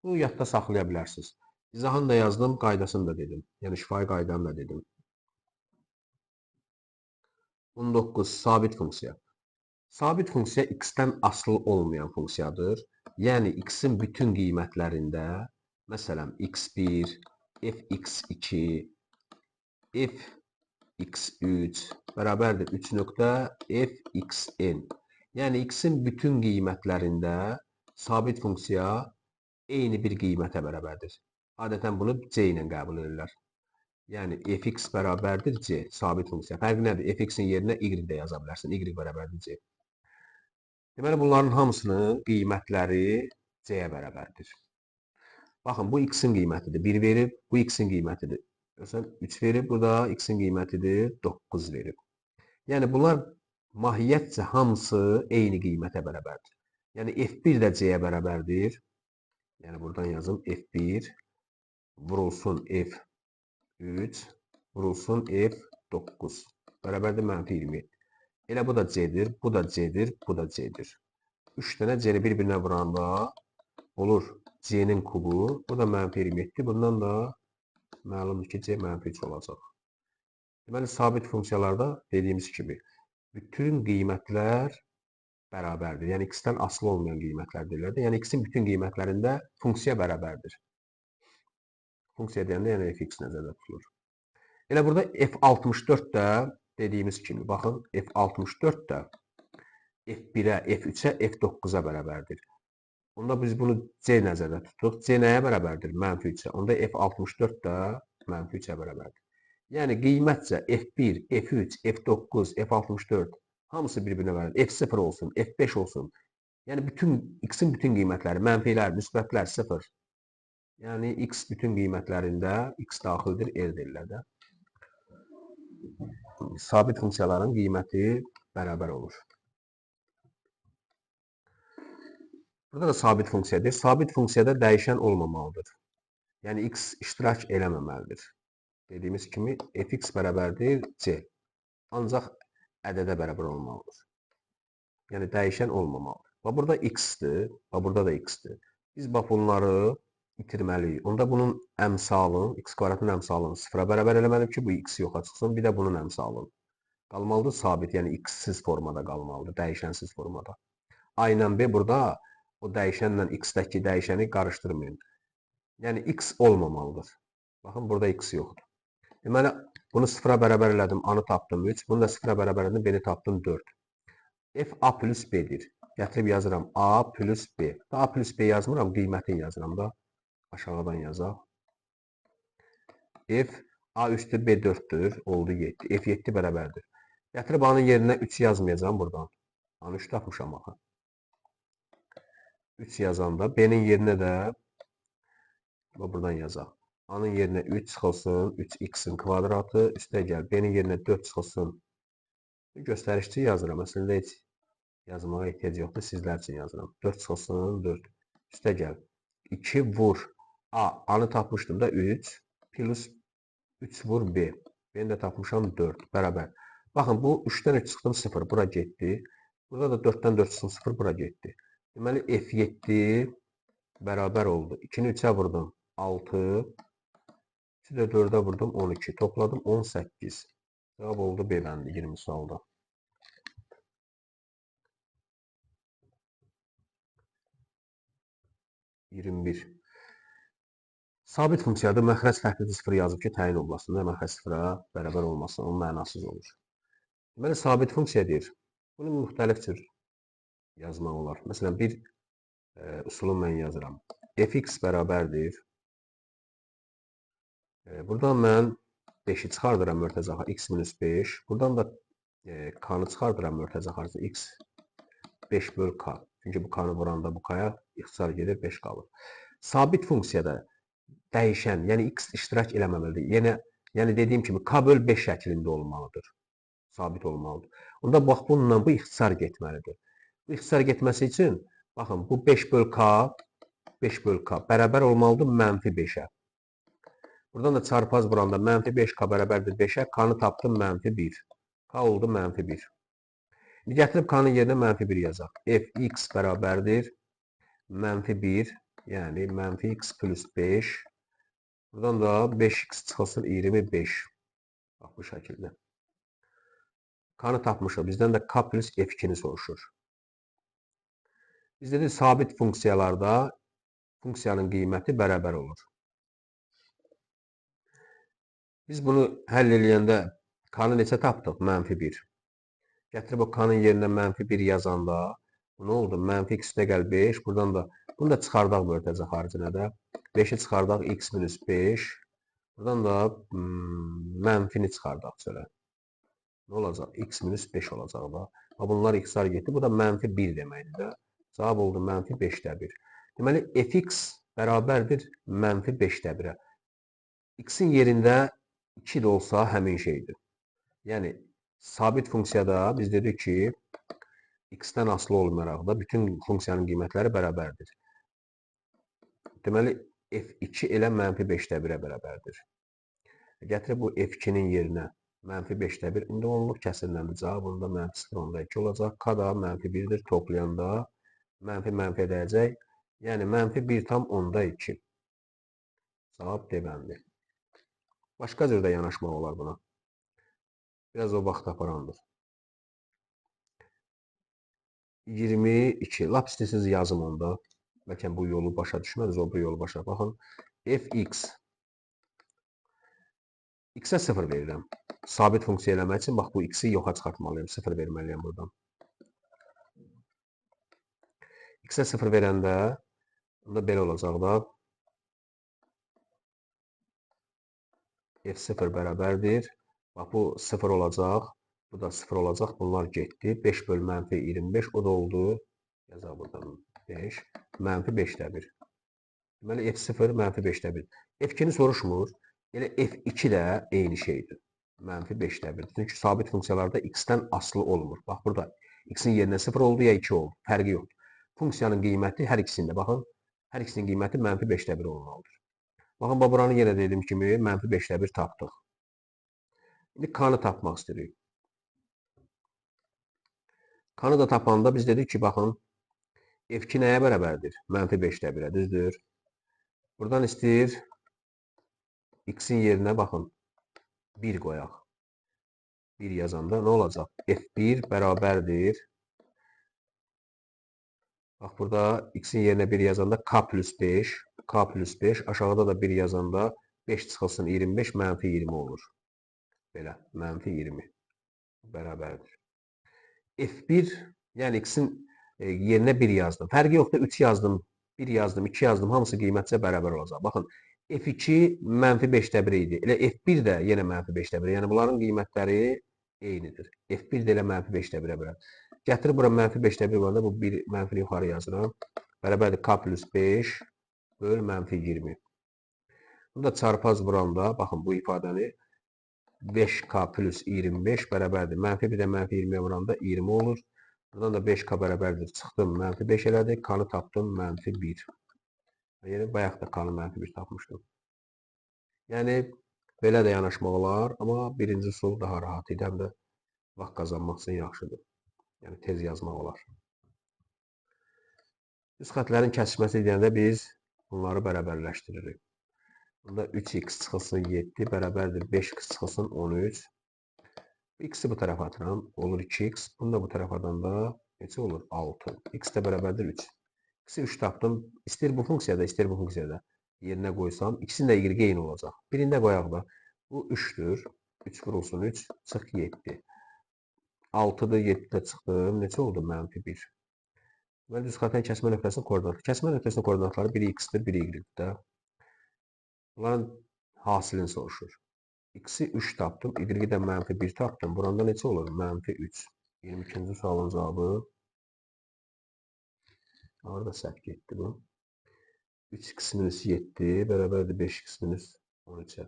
Bunu yadda saxlaya bilərsiniz. İzahını da yazdım, qaydasını da dedim. Yəni şifahi qaydanı da dedim. 19. Sabit funksiya. Sabit funksiya x-dən asılı olmayan funksiyadır. Yəni x-in bütün qiymətlərində, məsələn x1, fx2, fx3 bərabərdir 3 nöqtə fxn. Yəni x-in bütün qiymətlərində sabit funksiya eyni bir qiymətə bərabərdir. Adətən bunu C ilə qəbul edirlər. Yəni, fx bərabərdir C, sabit funksiya. Fərqi nədir? Fx-in yerinə y də yaza bilərsən. Y bərabərdir C. Deməli, bunların hamısının qiymətləri C-yə bərabərdir. Baxın, bu x-in qiymətidir. 1 verib, bu x-in qiymətidir. Məsələn, 3 verib, bu da x-in qiymətidir, 9 verib. Yəni, bunlar mahiyyətcə hamısı eyni qiymətə bərabərdir. Yəni, f1 də C-yə bərabərdir. Yəni, buradan yazım f1 vurulsun f3 vurulsun f9 bərabərdir mənfi 27. Elə bu da C-dir, bu da C-dir, bu da C-dir. 3 dənə C-ni bir-birinə vuranda olur C-nin kubu. Bu da mənfi 27. Bundan da məlumdur ki, C mənfi 3 olacaq. Deməli, sabit funksiyalarda dediyimiz kimi bütün qiymətlər bərabərdir. Yəni, x-dən asılı olmayan qiymətlər deyirlər. Yəni, x-in bütün qiymətlərində funksiya bərabərdir. Funksiya deyəndə, yəni fx nəzərdə tutulur. Elə burada f64 də dediyimiz kimi, baxın, f64 də f1-ə, f3-ə, f9-a bərabərdir. Onda biz bunu C nəzərdə tutduq. C nəyə bərabərdir? Mənfi 3-ə. Onda f64 də mənfi 3-ə bərabərdir. Yəni, qiymətcə f1, f3, f9, f64 hamısı bir-birinə bərabərdir. F0 olsun, f5 olsun. Yəni, bütün x-in bütün qiymətləri, mənfilər, müsbətlər 0. Yəni, x bütün qiymətlərində x daxildir, R deyirlər də. Sabit funksiyaların qiyməti bərabər olur. Burada da sabit funksiyadır. Sabit funksiyada dəyişən olmamalıdır. Yəni, x iştirak eləməməlidir. Dediyimiz kimi, fx bərabərdir c. Ancaq ədədə bərabər olmalıdır. Yəni, dəyişən olmamalıdır. Bax, burada x-dir, bax, burada da x-dir. Biz bax, bunları itirməliyik. Onda bunun əmsalını, x kvadratın əmsalını sıfıra bərabər eləməliyik ki, bu x yoxa çıxsın. Bir də bunun əmsalını. Qalmalıdır sabit, yəni x-siz formada qalmalıdır, dəyişənsiz formada. A ilə B burada o dəyişənlə x-dəki dəyişəni qarışdırmayın. Yəni, x olmamalıdır. Baxın, burada x yoxdur. Deməli, bunu sıfıra bərabər elədim, A-nı tapdım 3. Bunu da sıfıra bərabər elədim, B-ni tapdım 4. F A plus B-dir. Gətirib yazıram A plus B. A plus B yazmıram, qiymətini yazıram da. Aşağıdan yazaq. F A üstü B 4-dür, oldu 7. F7 bərabərdir. Gətirib A-nın yerinə 3 yazmayacağam buradan. A-nı 3 tapmışam axı. 3 yazanda B-nin yerinə də buradan yazaq. A-nın yerinə 3 çıxılsın, 3x-in kvadratı, üstə gəl. B-nin yerinə 4 çıxılsın. Göstərişçi yazıram. Əslində heç yazmağa ehtiyac yoxdur. Sizlər üçün yazıram. 4 çıxılsın, 4. Üstə gəl. 2 vur. A. A-nı tapmışdım da 3. Plus 3 vur B. B-ni də tapmışam 4. Bərabər. Baxın, bu 3-dən 3 çıxdım 0. Bura getdi. Burada da 4-dən 4 çıxdım 0. Bura getdi. Deməli, F7 bərabər oldu. 2-ni 3-ə vurdum 6. 3-ü də 4-ə vurdum 12. Topladım 18. Cavab oldu B bəndi 20 sualda. 21. Sabit funksiyada məxrəc fərqli 0 yazıb ki, təyin olmasın, məxrəc 0-a bərabər olmasın, onun mənasız olur. Deməli, sabit funksiya deyir. Bunu müxtəlif cür yazmaq olar. Məsələn, bir usulu mən yazıram. Fx bərabərdir. Buradan mən 5-i çıxardıram mörtəcaxa, x minus 5. Buradan da k-nı çıxardıram mörtəcaxa, x 5 böl k. Çünki bu k-nı vuranda bu k-ya ixtisar gedir, 5 qalır. Sabit funksiyada dəyişən, yəni x iştirak eləməməlidir. Yəni dediyim kimi k böl 5 şəklində olmalıdır. Sabit olmalıdır. Onda bax, bununla bu ixtisar getməlidir. Bu ixtisar getməsi üçün, baxın, bu 5 böl k, 5 böl k bərabər olmalıdır mənfi 5-ə. Buradan da çarpaz vuranda mənfi 5k bərabərdir 5-ə, k-nı tapdım mənfi 1. K oldu mənfi 1. İndi gətirib k-nın yerinə mənfi 1 yazaq. Fx bərabərdir mənfi 1, yəni mənfi x plus 5. Buradan da 5x çıxılsın 25. Bax, bu şəkildə. K-nı tapmışıq. Bizdən də k plus f2-ni soruşur. Biz dedik, sabit funksiyalarda funksiyanın qiyməti bərabər olur. Biz bunu həll eləyəndə k-nı neçə tapdıq? Mənfi 1. Gətirib o k-nın yerinə mənfi 1 yazanda nə oldu? Mənfi x üstə gəl 5. Buradan da Bunu da çıxardaq mötərizə xaricinə də. 5-i çıxardaq x minus 5. Buradan da mənfini çıxardaq çölə. Nə olacaq? X minus 5 olacaq da. Bunlar x-lar getdi. Bu da mənfi 1 deməkdir də. Cavab oldu mənfi 5-də 1. Deməli, fx bərabərdir mənfi 5-də 1-ə. X-in yerində 2 də olsa həmin şeydir. Yəni, sabit funksiyada biz dedik ki, x-dən asılı olmayaraq da bütün funksiyanın qiymətləri bərabərdir. Deməli, f2 elə mənfi 5-də 1-ə bərabərdir. Gətirib bu f2-nin yerinə mənfi 5-də 1. İndi onluq kəsirləndi cavab. Onda mənfi 0,2 olacaq. K da mənfi 1-dir. Toplayanda mənfi mənfi edəcək. Yəni, mənfi 1,2. Cavab deməlidir. Başqa cür də yanaşmaq olar buna. Biraz o vaxt aparandır. 22. Lap istəsiniz yazım onda. Bəlkə bu yolu başa düşmədiniz, o bu yolu başa. Baxın, fx. X-ə 0 verirəm. Sabit funksiya eləmək üçün, bax, bu x-i yoxa çıxartmalıyam. 0 verməliyəm buradan. X-ə 0 verəndə, onda belə olacaq da. F0 bərabərdir. Bax, bu 0 olacaq. Bu da 0 olacaq. Bunlar getdi. 5 böl mənfi 25. O da oldu. Yazaq buradan 5. Mənfi 5-də 1. Deməli, F0 mənfi 5-də 1. F2-ni soruşmur. Elə F2 də eyni şeydir. Mənfi 5-də 1. Çünki sabit funksiyalarda x-dən asılı olmur. Bax, burada x-in yerinə 0 oldu ya 2 oldu. Fərqi yoxdur. Funksiyanın qiyməti hər ikisində. Baxın, hər ikisinin qiyməti mənfi 5-də 1 olmalıdır. Baxın, buranı yenə dediyim kimi mənfi 5-də 1 tapdıq. İndi k-nı tapmaq istəyirik. K-nı da tapanda biz dedik ki, baxın, F2 nəyə bərabərdir? Mənfi 5-də 1-ə, düzdür. Buradan istəyir x-in yerinə, baxın, 1 qoyaq. 1 yazanda nə olacaq? F1 bərabərdir. Bax, burada x-in yerinə 1 yazanda k plus 5, k plus 5, aşağıda da 1 yazanda 5 çıxılsın 25, mənfi 20 olur. Belə, mənfi 20 bərabərdir. F1, yəni x-in yerinə 1 yazdım. Fərqi yoxdur, 3 yazdım, 1 yazdım, 2 yazdım, hamısı qiymətcə bərabər olacaq. Baxın, F2 mənfi 5-də 1 idi. Elə F1 də yenə mənfi 5-də 1. Yəni, bunların qiymətləri eynidir. F1 də elə mənfi 5-də 1-ə bərabər. Gətirib bura mənfi 5-də 1 varında bu 1 mənfini yuxarı yazıram. Bərabərdir K plus 5 böl mənfi 20. Bunu da çarpaz vuranda, baxın bu ifadəni 5K plus 25 bərabərdir. Mənfi bir də mənfi 20-yə vuranda 20 olur. Buradan da 5K bərabərdir. Çıxdım, mənfi 5 elədi. K-nı tapdım, mənfi 1. Yəni, bayaq da K-nı mənfi 1 tapmışdım. Yəni, belə də yanaşmaq olar, amma birinci üsul daha rahat idi. Həm də vaxt qazanmaq üçün yaxşıdır. Yəni, tez yazmaq olar. Düz xətlərin kəsişməsi deyəndə biz bunları bərabərləşdiririk. Bunda 3x çıxılsın 7 bərabərdir 5x çıxılsın 13. X-i bu tərəfə atıram. Olur 2x. Bunu da bu tərəfə atanda neçə olur? 6. X də bərabərdir 3. X-i 3 tapdım. İstəyir bu funksiyada, istəyir bu funksiyada yerinə qoysam, ikisinin də y eyni olacaq. Birində qoyaq da. Bu 3-dür. 3 vurulsun 3, çıx 7. 6-dır, 7-də çıxdım. Neçə oldu? Mənfi 1. Deməli, düz xəttən kəsmə nöqtəsinin koordinatı. Kəsmə nöqtəsinin koordinatları biri x-dir, biri y-dir. Bunların hasilini soruşur. X-i 3 tapdım, y-i də mənfi 1 tapdım. Buranda neçə olur? Mənfi 3. 22-ci sualın cavabı. Orada səhv getdi bu. 3x minus 7 bərabərdir 5x minus 13-ə.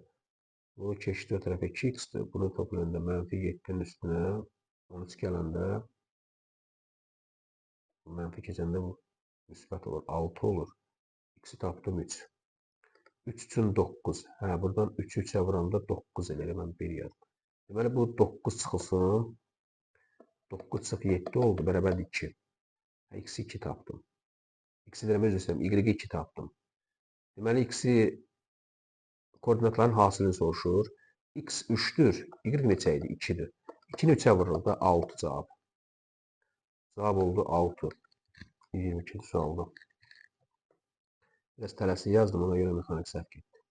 Bu keçdi o tərəfə 2x-dir. Bunu toplayanda mənfi 7-nin üstünə 13 gələndə mənfi keçəndə bu müsbət olur. 6 olur. X-i tapdım 3. 3 üçün 9. Hə, buradan 3-ü 3-ə vuranda 9 eləyir. Mən 1 yazdım. Deməli, bu 9 çıxılsın. 9 çıx 7 oldu. Bərabərdir 2. X-i 2 tapdım. X-i deyirəm, özür istəyirəm. Y-i 2 tapdım. Deməli, X-i koordinatların hasilini soruşur. X 3-dür. Y neçə idi? 2-dir. 2-ni 3-ə vururuq da 6 cavab. Cavab oldu 6. 22-ci sualda. Biraz tələsik yazdım, ona görə mexanik səhv getdi.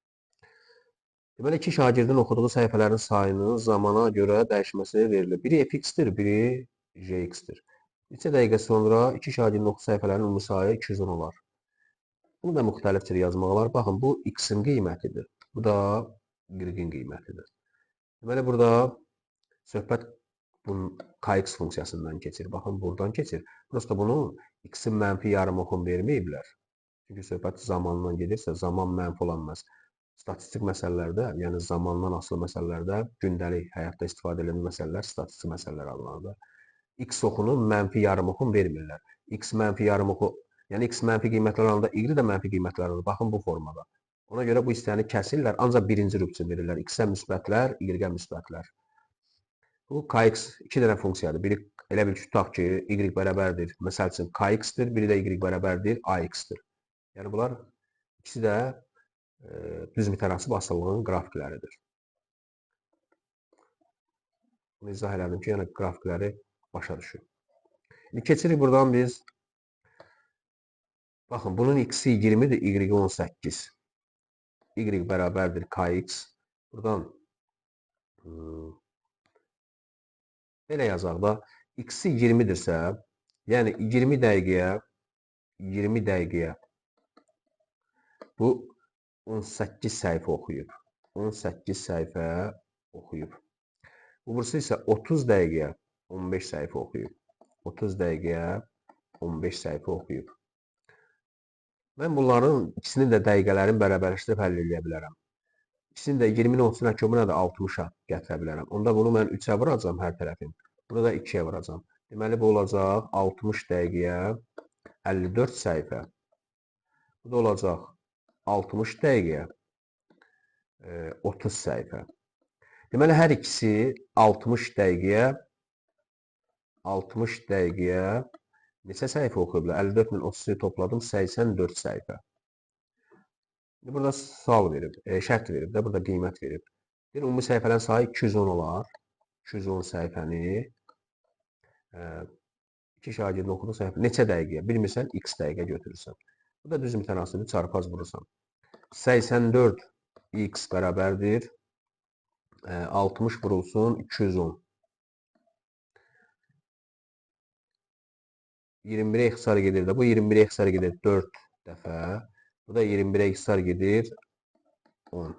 Deməli, iki şagirdin oxuduğu səhifələrin sayının zamana görə dəyişməsi verilir. Biri fx-dir, biri gx-dir. Neçə dəqiqə sonra iki şagirdin oxuduğu səhifələrin ümumi sayı 210 olar. Bunu da müxtəlif cür yazmaq olar. Baxın, bu x-in qiymətidir. Bu da y-in qiymətidir. Deməli, burada söhbət bunun kx funksiyasından keçir. Baxın, buradan keçir. Prosta bunu x-in mənfi yarım oxun verməyiblər. Çünki söhbət zamandan gedirsə, zaman mənfi olanmaz. Statistik məsələlərdə, yəni zamandan asılı məsələlərdə, gündəlik həyatda istifadə edilən məsələlər statistik məsələlər adlanır. X oxunu mənfi yarım oxun vermirlər. X mənfi yarım oxu, yəni x mənfi qiymətlər alanda, y də mənfi qiymətlər alır. Baxın bu formada. Ona görə bu hissəni kəsirlər, ancaq birinci rüb üçün verirlər. X-ə müsbətlər, y-ə müsbətlər. Bu kx iki dənə funksiyadır. Biri elə bil ki, tutaq ki, y bərabərdir. Məsəl üçün kx-dir, biri də y bərabərdir, ax-dir. Yəni bunlar ikisi də düz mütənasib asılılığın qrafikləridir. Bunu izah elədim ki, yəni qrafikləri başa düşün. İndi keçirik buradan biz. Baxın, bunun x-i 20-dir, y-i 18. Y bərabərdir kx. Buradan belə yazaq da, x-i 20-dirsə, yəni 20 dəqiqəyə, 20 dəqiqəyə bu 18 səhifə oxuyub. 18 səhifə oxuyub. Bu burası isə 30 dəqiqəyə 15 səhifə oxuyub. 30 dəqiqəyə 15 səhifə oxuyub. Mən bunların ikisinin də dəqiqələrini bərabərləşdirib həll edə bilərəm. İkisini də 20-nin 30-una kömünə də 60-a gətirə bilərəm. Onda bunu mən 3-ə vuracam hər tərəfin. Bunu da 2-yə vuracam. Deməli, bu olacaq 60 dəqiqəyə 54 səhifə. Bu da olacaq 60 dəqiqəyə 30 səhifə. Deməli, hər ikisi 60 dəqiqəyə 60 dəqiqəyə neçə səhifə oxuyublar? 54 ilə 30-u topladım, 84 səhifə. Burada sual verib, şərt verib də, burada qiymət verib. Bir ümumi səhifələrin sayı 210 olar. 210 səhifəni iki şagirdin oxuduğu səhifə neçə dəqiqəyə? Bilmirsən, x dəqiqə götürürsən. Bu da düz mütənasibi çarpaz vurursan. 84 x bərabərdir. 60 vurulsun 210. 21-ə ixtisar gedir də. Bu 21-ə ixtisar gedir 4 dəfə. Bu da 21-ə ixtisar gedir 10.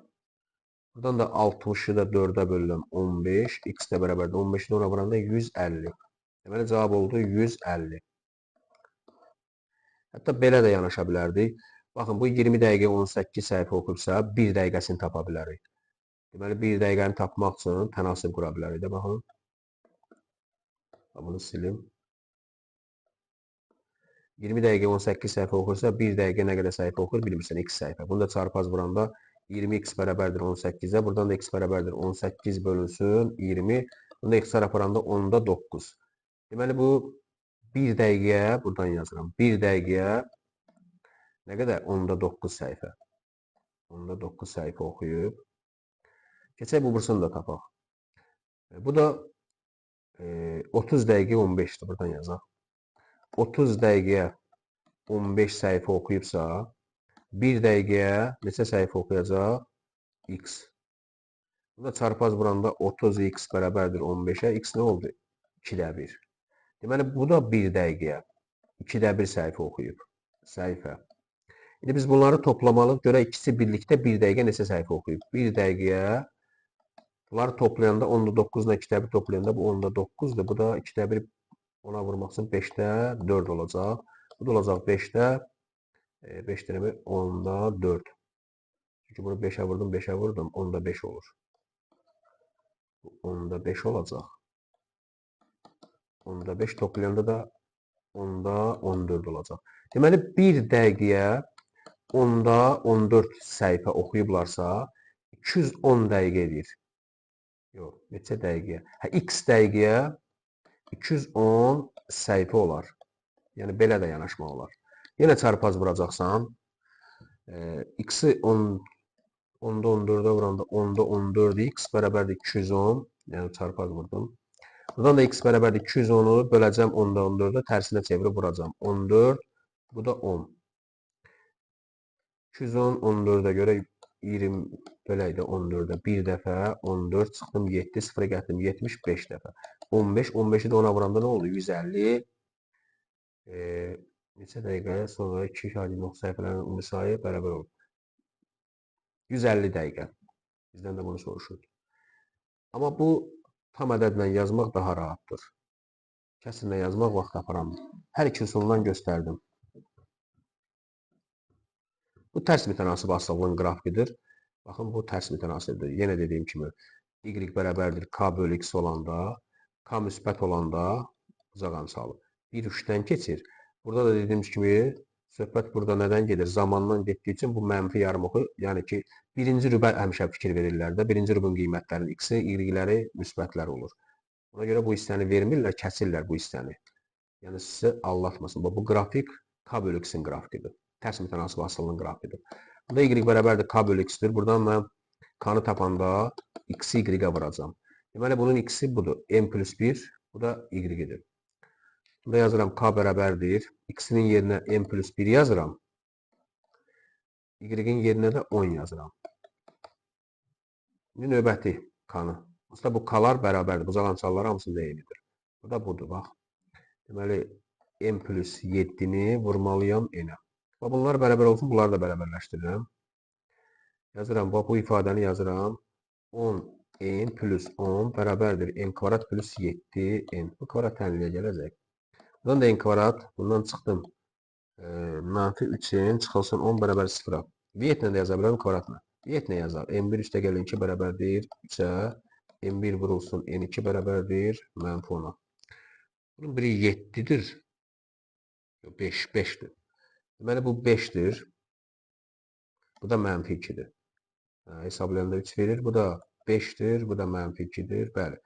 Buradan da 60-ı da 4-ə bölürəm 15. X də bərabərdir. 15-i də ona vuranda 150. Deməli, cavab oldu 150. Hətta belə də yanaşa bilərdik. Baxın, bu 20 dəqiqə 18 səhifə oxuyubsa, 1 dəqiqəsini tapa bilərik. Deməli, 1 dəqiqəni tapmaq üçün tənasib qura bilərik də, baxın. Bunu silim. 20 dəqiqə 18 səhifə oxuyursa, 1 dəqiqə nə qədər səhifə oxuyur, bilmirsən, x səhifə. Bunu da çarpaz vuranda 20x bərabərdir 18-ə. Buradan da x bərabərdir 18 bölünsün 20. Bunu da ixtisar aparanda 10-da 9. Deməli, bu 1 dəqiqəyə, buradan yazıram, 1 dəqiqəyə nə qədər? 10-da 9 səhifə. 10-da 9 səhifə oxuyub. Keçək bu bursunu da tapaq. Bu da 30 dəqiqə 15-dir, buradan yazaq. 30 dəqiqəyə 15 səhifə oxuyubsa, 1 dəqiqəyə neçə səhifə oxuyacaq? X. Burada çarpaz vuranda 30x bərabərdir 15-ə. X nə oldu? 2-də 1. Deməli, bu da 1 dəqiqəyə 2-də 1 səhifə oxuyub. Səhifə. İndi biz bunları toplamalıyıq. Görək ikisi birlikdə 1 dəqiqə neçə səhifə oxuyub. 1 dəqiqəyə bunları toplayanda 10-da 9 ilə 2-də 1 toplayanda bu 10-da 9-dur. Bu da 2-də 1 ona vurmaq üçün 5-də 4 olacaq. Bu da olacaq 5-də 5 dənə 10-da 4. Çünki bunu 5-ə vurdum, 5-ə vurdum, 10-da 5 olur. 10-da 5 olacaq. 10-da 5 toplayanda da 10-da 14 olacaq. Deməli, 1 dəqiqəyə 10-da 14 səhifə oxuyublarsa, 210 dəqiqə edir. Yox, neçə dəqiqəyə? Hə, x dəqiqəyə 210 səhifə olar. Yəni, belə də yanaşmaq olar. Yenə çarpaz vuracaqsan. X-i 10-da 14-ə vuranda 10-da 14x bərabərdir 210. Yəni, çarpaz vurdum. Buradan da x bərabərdir 210-u böləcəm 10-da 14-ə, tərsinə çevirib vuracam. 14, bu da 10. 210, 14-ə görə 20, belə idi 14-ə 1 dəfə, 14 çıxdım 7, 0-a gətirdim 75 dəfə. 15, 15-i də 10-a vuranda nə oldu? 150. Neçə dəqiqəyə sonra 2 şagirdin oxu səhifələrinin ümumi sayı bərabər olur? 150 dəqiqə. Bizdən də bunu soruşur. Amma bu tam ədədlə yazmaq daha rahatdır. Kəsrlə yazmaq vaxt aparandır. Hər iki üsulundan göstərdim. Bu tərs mütənasib asılılığın qrafikidir. Baxın, bu tərs mütənasibdir. Yenə dediyim kimi, Y bərabərdir K bölü X olanda, K müsbət olanda bucaq əmsalı 1, 3-dən keçir. Burada da dediyimiz kimi, söhbət burada nədən gedir? Zamandan getdiyi üçün bu mənfi yarım oxu, yəni ki, birinci rübə həmişə fikir verirlər də, birinci rübün qiymətlərinin X-i, Y-ləri müsbətlər olur. Ona görə bu hissəni vermirlər, kəsirlər bu hissəni. Yəni sizi aldatmasın. Bu qrafik K bölü X-in qrafikidir. Tərs mütənasib asılının qrafikidir. Burada Y bərabərdir K bölü X-dir. Buradan mən K-nı tapanda X-i Y-ə vuracağam. Deməli, bunun X-i budur. M plus 1, bu da Y-dir. Burada yazıram K bərabərdir. X-inin yerinə M plus 1 yazıram. Y-in yerinə də 10 yazıram. İndi növbəti K-nı. Aslında bu K-lar bərabərdir. Bucaq əmsalları hamısında eynidir. Bu da budur, bax. Deməli, M plus 7-ni vurmalıyam N-ə. Bax, bunlar bərabər olsun, bunları da bərabərləşdirirəm. Yazıram, bax, bu ifadəni yazıram. 10N plus 10 bərabərdir N kvadrat plus 7N. Bu kvadrat tənliyə gələcək. Buradan da N kvadrat, bundan çıxdım. Mənfi 3N çıxılsın 10 bərabər 0-a. Vietlə də yaza bilərəm kvadratla. Vietlə yazar. M1 üstə gəlin 2 bərabərdir 3-ə. M1 vurulsun N2 bərabərdir mənfi 10-a. Bunun biri 7-dir. 5, 5-dir. Deməli, bu 5-dir. Bu da mənfi 2-dir. Hesablayanda 3 verir. Bu da 5-dir. Bu da mənfi 2-dir. Bəli.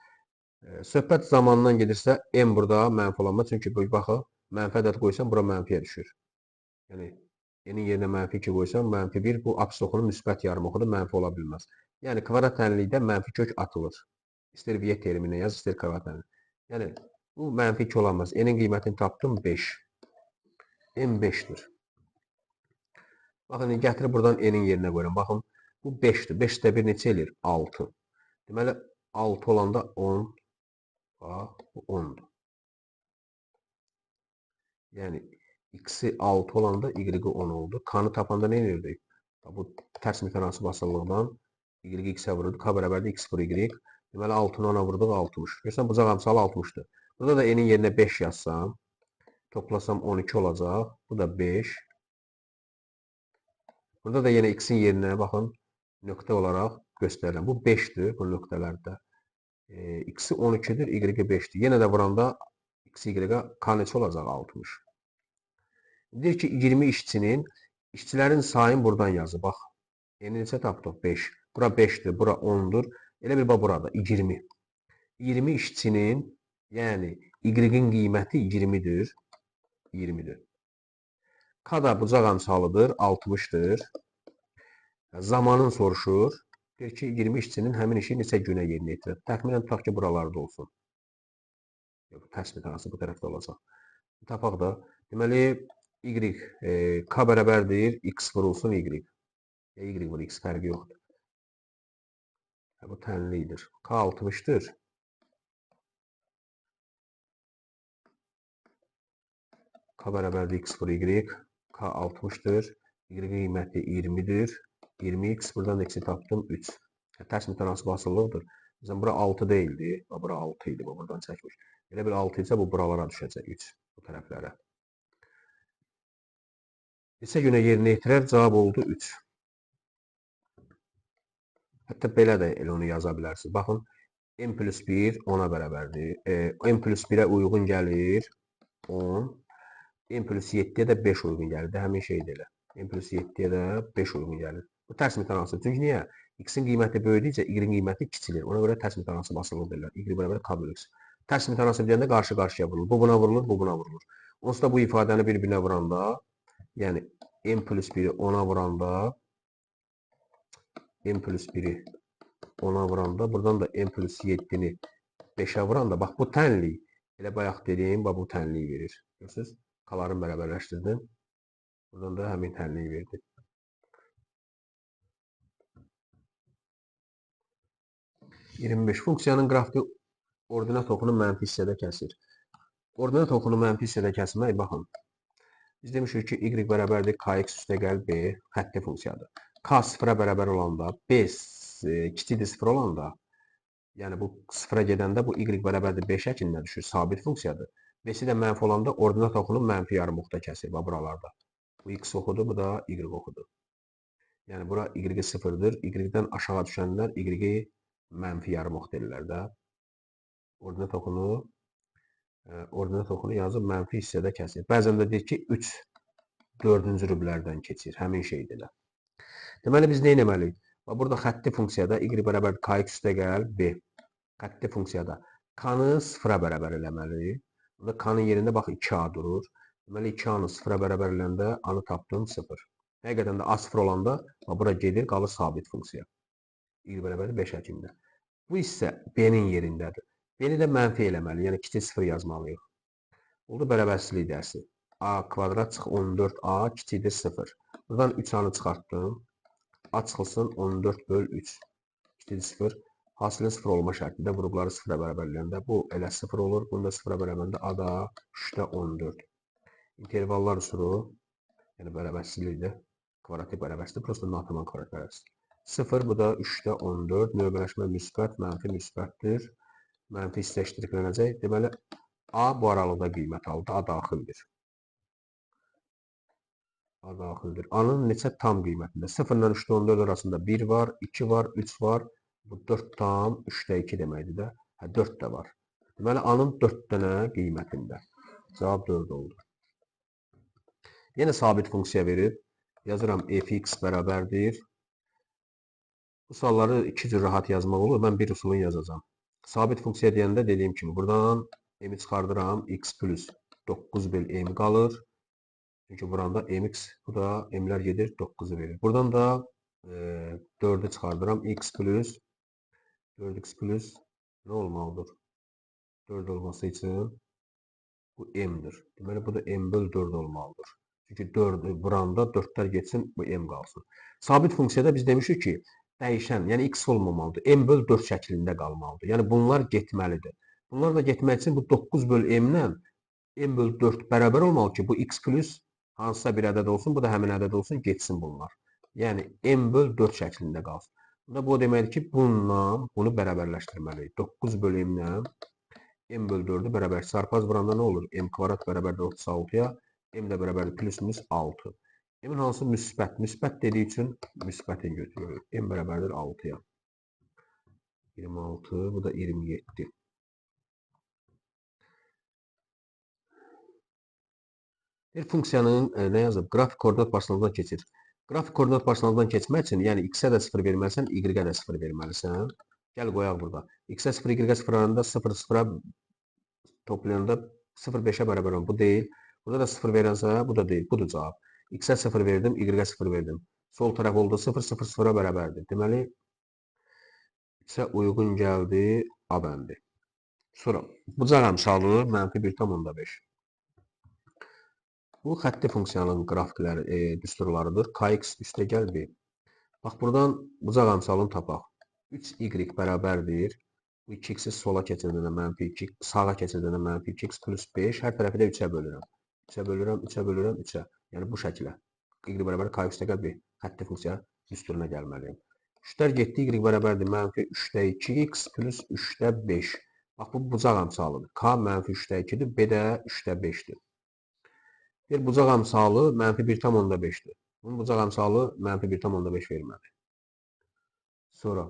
Söhbət zamandan gedirsə, M burada mənfi olanmaz. Çünki baxın, mənfi ədəd qoysam, bura mənfiyə düşür. Yəni, N-in yerinə mənfi 2 qoysam, mənfi 1. Bu absis oxunun müsbət yarım oxudur, mənfi ola bilməz. Yəni, kvadrat tənlikdə mənfi kök atılır. İstər Viet terminə yaz, istər kvadrat tənlik. Yəni, bu mənfi 2 olamaz. N-in qiymətini tapdım 5. M 5-dir. Baxın, gətirib buradan N-in yerinə qoyuram. Baxın, bu 5-dir. 5 də 1 neçə eləyir? 6. Deməli, 6 olanda 10. Bax, bu 10-dur. Yəni, X-i 6 olanda Y-i 10 oldu. K-nı tapanda nə edirdik? Bu tərs mütənasib asılılıqdan Y X-ə vururdu. K bərabərdir X vur Y. Deməli, 6-nı 10-a vurduq 60. Görürsən, bucaq əmsalı 60-dır. Burada da N-in yerinə 5 yazsam, toplasam 12 olacaq. Bu da 5. Burada da yenə X-in yerinə, baxın, nöqtə olaraq göstərirəm. Bu 5-dir bu nöqtələrdə. X-i 12-dir, Y-i 5-dir. Yenə də vuranda X, Y-ə K neçə olacaq? 60. Deyir ki, 20 işçinin, işçilərin sayını buradan yazır. Bax, N-i neçə tapdıq? 5. Bura 5-dir, bura 10-dur. Elə bir bax, burada 20. 20 işçinin, yəni Y-in qiyməti 20-dir. 20-dir. K da bucaq əmsalıdır, 60-dır. Zamanın soruşur. Deyir ki, 20 işçinin həmin işi neçə günə yerinə yetirir? Təxminən tutaq ki, buralarda olsun. Yox, tərs mütənasib bu tərəfdə olacaq. Tapaq da. Deməli, Y, K bərabərdir, X vurulsun Y. Y vur X, fərqi yoxdur. Bu tənlikdir. K 60-dır. K bərabərdir X vur Y. K 60-dır. Y qiyməti 20-dir. 20x, buradan da x-i tapdım 3. Tərs mütənasib asılılıqdır. Məsələn, bura 6 deyildi. Bura 6 idi. Bu buradan çəkmiş. Elə bir 6 isə bu buralara düşəcək 3. Bu tərəflərə. Neçə günə yerinə yetirər? Cavab oldu 3. Hətta belə də elə onu yaza bilərsiniz. Baxın, M plus 1 10-a bərabərdir. M plus 1-ə uyğun gəlir 10. M plus 7-yə də 5 uyğun gəlir. Həmin şeydir elə. M plus 7-yə də 5 uyğun gəlir. Bu tərs mütənasib. Çünki niyə? X-in qiyməti böyüdükcə Y-in qiyməti kiçilir. Ona görə tərs mütənasib asılılıq deyirlər. Y bərabər K bölü X. Tərs mütənasib deyəndə qarşı-qarşıya vurulur. Bu buna vurulur, bu buna vurulur. Onsuz da bu ifadəni bir-birinə vuranda, yəni M plus 1-i 10-a vuranda, M plus 1-i 10-a vuranda, buradan da M plus 7-ni 5-ə vuranda, bax bu tənlik, elə bayaq dediyim, bax bu tənliyi verir. Görürsünüz? K-ların bərabərləşdirdim. Buradan da həmin tənliyi verdi. 25. Funksiyanın qrafiki ordinat oxunu mənfi hissədə kəsir. Ordinat oxunu mənfi hissədə kəsmək, baxın. Biz demişik ki, y bərabərdir kx üstəgəl b xətti funksiyadır. K sıfıra bərabər olanda, b kiçikdir 0 olanda, yəni bu sıfıra gedəndə bu y bərabərdir b şəklində düşür, sabit funksiyadır. B-si də mənfi olanda ordinat oxunu mənfi yarım oxda kəsir, bax buralarda. Bu x oxudur, bu da y oxudur. Yəni bura y sıfırdır. Y-dən aşağı düşənlər y-i mənfi yarım ox deyirlər də. Ordinat oxunu yazıb mənfi hissədə kəsir. Bəzən də deyir ki, 3 dördüncü rüblərdən keçir. Həmin şeydir də. Deməli, biz nə etməliyik? Bax, burada xətti funksiyada y bərabər kx üstəgəl b. Xətti funksiyada k-nı sıfıra bərabər eləməliyik. Burada k-nın yerində bax 2a durur. Deməli, 2a-nı sıfıra bərabər eləndə a-nı tapdım 0. Həqiqətən də a 0 olanda bax, bura gedir, qalır sabit funksiya. Y bərabərdir 5 şəklində. Bu hissə b-nin yerindədir. B-ni də mənfi eləməli, yəni kiçik 0 yazmalıyıq. Oldu bərabərsizlik dərsi. A kvadrat çıx 14a kiçikdir 0. Buradan 3a-nı çıxartdım. A çıxılsın 14 böl 3. Kiçikdir 0. Hasilin 0 olma şərtində vurubları 0-a bərabər eləyəndə bu elə 0 olur. Bunu da 0-a bərabərində a da 3-də 14. İntervallar üsulu, yəni bərabərsizlikdir. Kvadratik bərabərsizlik, prosta nataman kvadrat bərabərsizlik. 0, bu da 3-də 14. Növbələşmə müsbət, mənfi müsbətdir. Mənfi hissə iştiraklanacaq. Deməli, A bu aralıqda qiymət aldı. A daxildir. A daxildir. A-nın neçə tam qiymətində? 0 ilə 3-də 14 arasında 1 var, 2 var, 3 var. Bu 4 tam 3-də 2 deməkdir də. Hə, 4 də var. Deməli, A-nın 4 dənə qiymətində. Cavab 4 oldu. Yenə sabit funksiya verib. Yazıram fx bərabərdir. Bu sualları iki cür rahat yazmaq olur. Mən bir usulunu yazacağam. Sabit funksiya deyəndə dediyim kimi buradan m-i çıxardıram. X plus 9 böl m qalır. Çünki buranda mx, bu da m-lər gedir 9-u verir. Buradan da 4-ü çıxardıram. X plus 4x plus nə olmalıdır? 4 olması üçün bu m-dir. Deməli, bu da m böl 4 olmalıdır. Çünki 4 buranda 4-lər getsin, bu m qalsın. Sabit funksiyada biz demişik ki, dəyişən, yəni x olmamalıdır. M böl 4 şəklində qalmalıdır. Yəni bunlar getməlidir. Bunlar da getmək üçün bu 9 böl m-lə m böl 4 bərabər olmalı ki, bu x plus hansısa bir ədəd olsun, bu da həmin ədəd olsun, getsin bunlar. Yəni m böl 4 şəklində qalsın. Bunda bu o deməkdir ki, bununla bunu bərabərləşdirməliyik. 9 böl m-lə m böl 4-ü bərabər. Çarpaz vuranda nə olur? M kvadrat bərabərdir 36-ya, m də bərabərdir plus minus 6. M-in hansı müsbət? Müsbət dediyi üçün müsbətini götürürük. M bərabərdir 6-ya. 26, bu da 27. Bir funksiyanın nə yazıb? Qrafik koordinat başlanğıcından keçir. Qrafik koordinat başlanğıcından keçmək üçün, yəni x-ə də 0 verməlisən, y-ə də 0 verməlisən. Gəl qoyaq burada. X-ə 0, y-ə 0 arasında 0, 0-a toplayanda 0,5-ə bərabər olur. Bu deyil. Burada da 0 verənsə, bu da deyil. Budur cavab. X-ə 0 verdim, y-ə 0 verdim. Sol tərəf oldu 0, 0, 0-a bərabərdir. Deməli, 3-ə uyğun gəldi A bəndi. Sonra, bucaq əmsalı mənfi 1,5. Bu xətti funksiyanın qrafikləri, düsturlarıdır. Kx üstəgəl B. Bax, buradan bucaq əmsalını tapaq. 3y bərabərdir. Bu 2x-i sola keçirdəndə mənfi 2, sağa keçirdəndə mənfi 2x plus 5. Hər tərəfi də 3-ə bölürəm. 3-ə bölürəm, 3-ə bölürəm, 3-ə. Yəni bu şəkilə. Y bərabər k üstəgəl B. Xətti funksiya düsturuna gəlməliyim. 3-lər getdi, y bərabərdir mənfi 3-də 2x plus 3-də 5. Bax, bu bucaq əmsalıdır. K mənfi 3-də 2-dir, B də 3-də 5-dir. Bir bucaq əmsalı mənfi 1,5-dir. Bunun bucaq əmsalı mənfi 1,5 verməli. Sonra,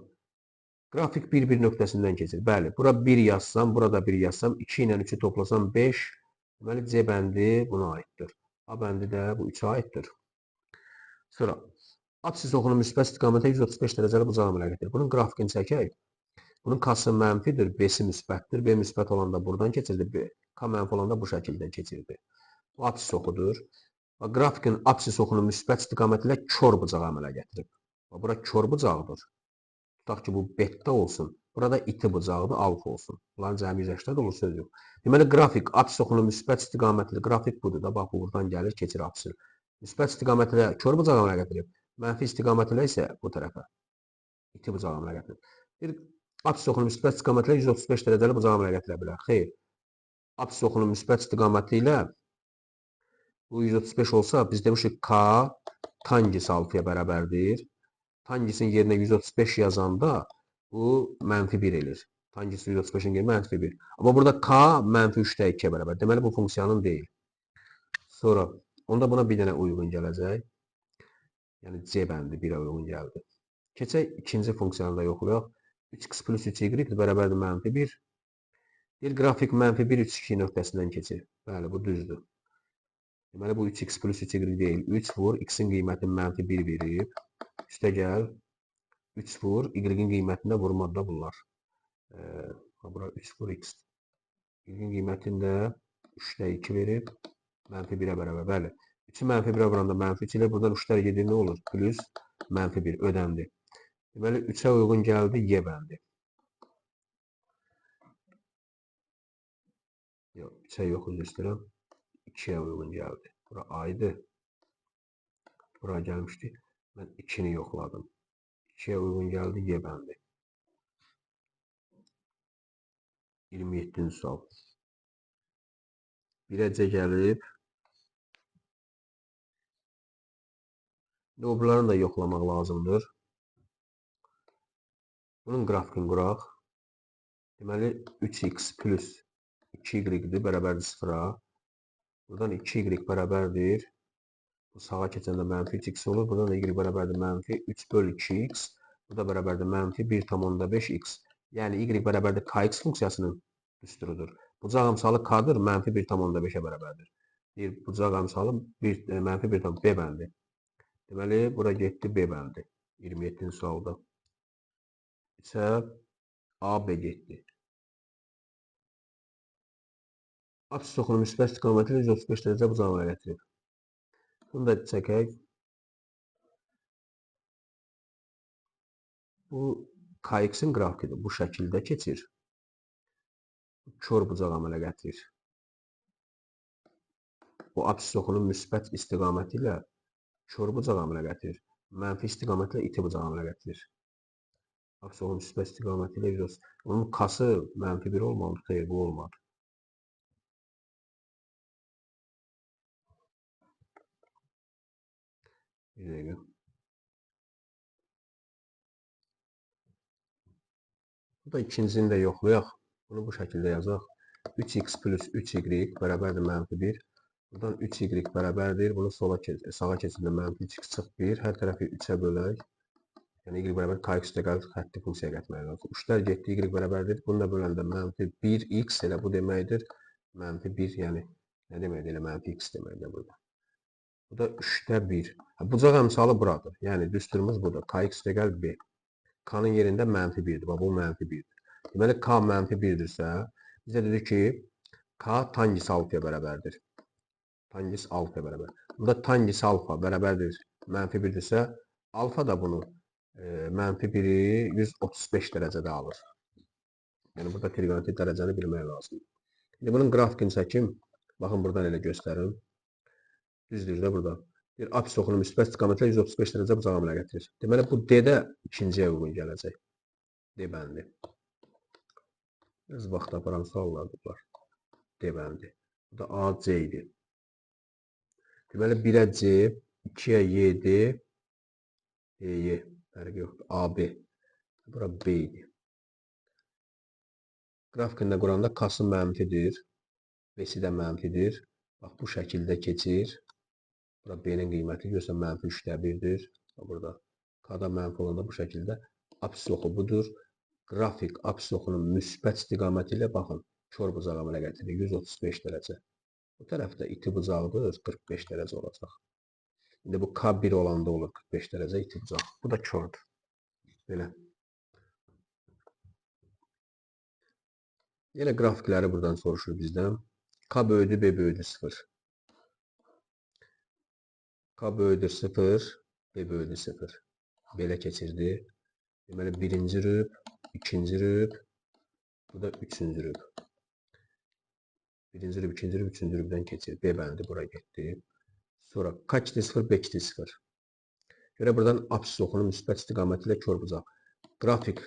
qrafik 1-1 nöqtəsindən keçir. Bəli, bura 1 yazsam, burada 1 yazsam, 2 ilə 3-ü toplasam 5. Deməli, C bəndi buna aiddir. A bəndi də bu 3-ə aiddir. Sonra, absis oxunu müsbət istiqamətə 135 dərəcəli bucaq əmələ gətirir. Bunun qrafikini çəkək. Bunun K-sı mənfidir, B-si müsbətdir. B müsbət olanda buradan keçirdi, B, K mənfi olanda bu şəkildə keçirdi. Bu absis oxudur. Qrafikin absis oxunu müsbət istiqamət ilə kor bucağı əmələ gətirib. Bura kor bucağıdır. Tutaq ki, bu beta olsun. Burada iti bucağıdır, alfa olsun. Bunların cəmi 180 olur, söz yox. Deməli, qrafik absis oxunu müsbət istiqamətli qrafik budur da. Bax, bu buradan gəlir, keçir absisi. Müsbət istiqamət ilə kor bucağı əmələ gətirib. Mənfi istiqamət ilə isə bu tərəfə iti bucağı əmələ gətirib. Bir absis oxunu müsbət istiqamət ilə 135 dərəcəli bucağı əmələ gətirə bilər. Xeyr. Absis oxunu müsbət istiqaməti ilə Bu 135 olsa biz demişik K tangens alfaya bərabərdir. Tangensin yerinə 135 yazanda bu mənfi 1 eləyir. Tangens 135-in yerinə mənfi 1. Amma burada K mənfi 3-də 2-yə bərabər. Deməli bu funksiyanın deyil. Sonra onda buna bir dənə uyğun gələcək. Yəni C bəndi 1-ə uyğun gəldi. Keçək ikinci funksiyanı da yoxlayaq. 3x plus 3y bərabərdir mənfi 1. Bir qrafik mənfi 1, 3, 2 nöqtəsindən keçir. Bəli, bu düzdür. Deməli, bu 3x plus 3y deyil. 3 vur, x-in qiymətini mənfi 1 verib. Üstə gəl, 3 vur, y-in qiymətini də vurmadı da bunlar. Bura 3 vur x. Y-in qiymətini də 3-də 2 verib. Mənfi 1-ə bərabər. Bəli. 3-ü mənfi 1-ə vuranda mənfi 3 ilə buradan 3-lər gedir, nə olur? Plus mənfi 1 ödəndi. Deməli, 3-ə uyğun gəldi Y bəndi. Yox, 3-ə yox, üzr istəyirəm. 2-yə uyğun gəldi. Bura A idi. Bura gəlmişdi. Mən 2-ni yoxladım. 2-yə uyğun gəldi Y bəndi. 27-ci sual. 1-ə C gəlib. İndi o birilərini də yoxlamaq lazımdır. Bunun qrafikini quraq. Deməli, 3x plus 2y-dir, bərabərdir 0-a. Buradan 2y bərabərdir. Bu sağa keçəndə mənfi 3x olur. Buradan da y bərabərdir mənfi 3 böl 2x. Bu da bərabərdir mənfi 1,5x. Yəni, y bərabərdir kx funksiyasının düsturudur. Bucaq əmsalı k-dır, mənfi 1,5-ə bərabərdir. Deyir, bucaq əmsalı mənfi 1, B bəndi. Deməli, bura getdi B bəndi. 27-ci sualda. 3-ə A, B getdi. Apsis oxunu müsbət istiqaməti ilə 135 dərəcə bucağı əmələ gətirib. Bunu da çəkək. Bu KX-in qrafikidir. Bu şəkildə keçir. Kör bucaq əmələ gətirir. Bu apsis oxunun müsbət istiqaməti ilə kör bucaq əmələ gətirir. Mənfi istiqamətlə iti bucaq əmələ gətirir. Apsis oxunun müsbət istiqaməti ilə 130. Onun K-sı mənfi 1 olmalıdır. Xeyr, bu olmadı. Bir dəqiqə. Bu da ikincisini də yoxlayaq. Bunu bu şəkildə yazaq. 3x plus 3y bərabərdir mənfi 1. Buradan 3y bərabərdir. Bunu sağa keçəndə mənfi 3x çıx 1. Hər tərəfi 3-ə bölək. Yəni, y bərabər kx üstə gəlir, xətti funksiyaya qatmaq lazım. 3-lər getdi, y bərabərdir. Bunu da böləndə mənfi 1x, elə bu deməkdir. Mənfi 1, yəni nə deməkdir? Elə mənfi x deməkdir burada. Bu da 3-də 1. Bucaq əmsalı buradır. Yəni, düsturumuz budur. Kx üstə gəl B. K-nın yerində mənfi 1-dir. Bax, bu mənfi 1-dir. Deməli, K mənfi 1-dirsə, bizə dedi ki, K tangens alfaya bərabərdir. Tangens alfaya bərabər. Bunda tangens alfa bərabərdir mənfi 1-dirsə, alfa da bunu mənfi 1-i 135 dərəcədə alır. Yəni, burada trigonometrik dərəcəni bilmək lazımdır. İndi bunun qrafikini çəkim. Baxın, buradan elə göstərim. Düzdür də burada. Bir apsis oxunu müsbət istiqamətlə 135 dərəcə bucaq əmələ gətirir. Deməli, bu D-də ikinciyə uyğun gələcək. D bəndi. Biraz vaxt aparan suallardır bunlar. D bəndi. Bu da A, C idi. Deməli, 1-ə C, 2-yə Y, D, D, Y. Fərqi yoxdur. A, B. Bura B idi. Qrafikində quranda K-sı mənfidir. B-si də mənfidir. Bax, bu şəkildə keçir. Bura B-nin qiyməti görürsən, mənfi 3-də 1-dir. Burada K-da mənfi olanda bu şəkildə apsis oxu budur. Qrafik apsis oxunun müsbət istiqaməti ilə baxın, kör bucaq əmələ gətirir. 135 dərəcə. Bu tərəfdə iti bucaqdır, 45 dərəcə olacaq. İndi bu K1 olanda olur 45 dərəcə iti bucaq. Bu da kördür. Belə. Yenə qrafikləri buradan soruşur bizdən. K böyüdür, B böyüdür 0. K böyüdür 0, B böyüdür 0. Belə keçirdi. Deməli, birinci rüb, ikinci rüb, bu da üçüncü rüb. Birinci rüb, ikinci rüb, üçüncü rübdən keçir. B bəndi bura getdi. Sonra K kitir 0, B kitir 0. Görə buradan apsis oxunun müsbət istiqaməti ilə kör bucaq. Qrafik,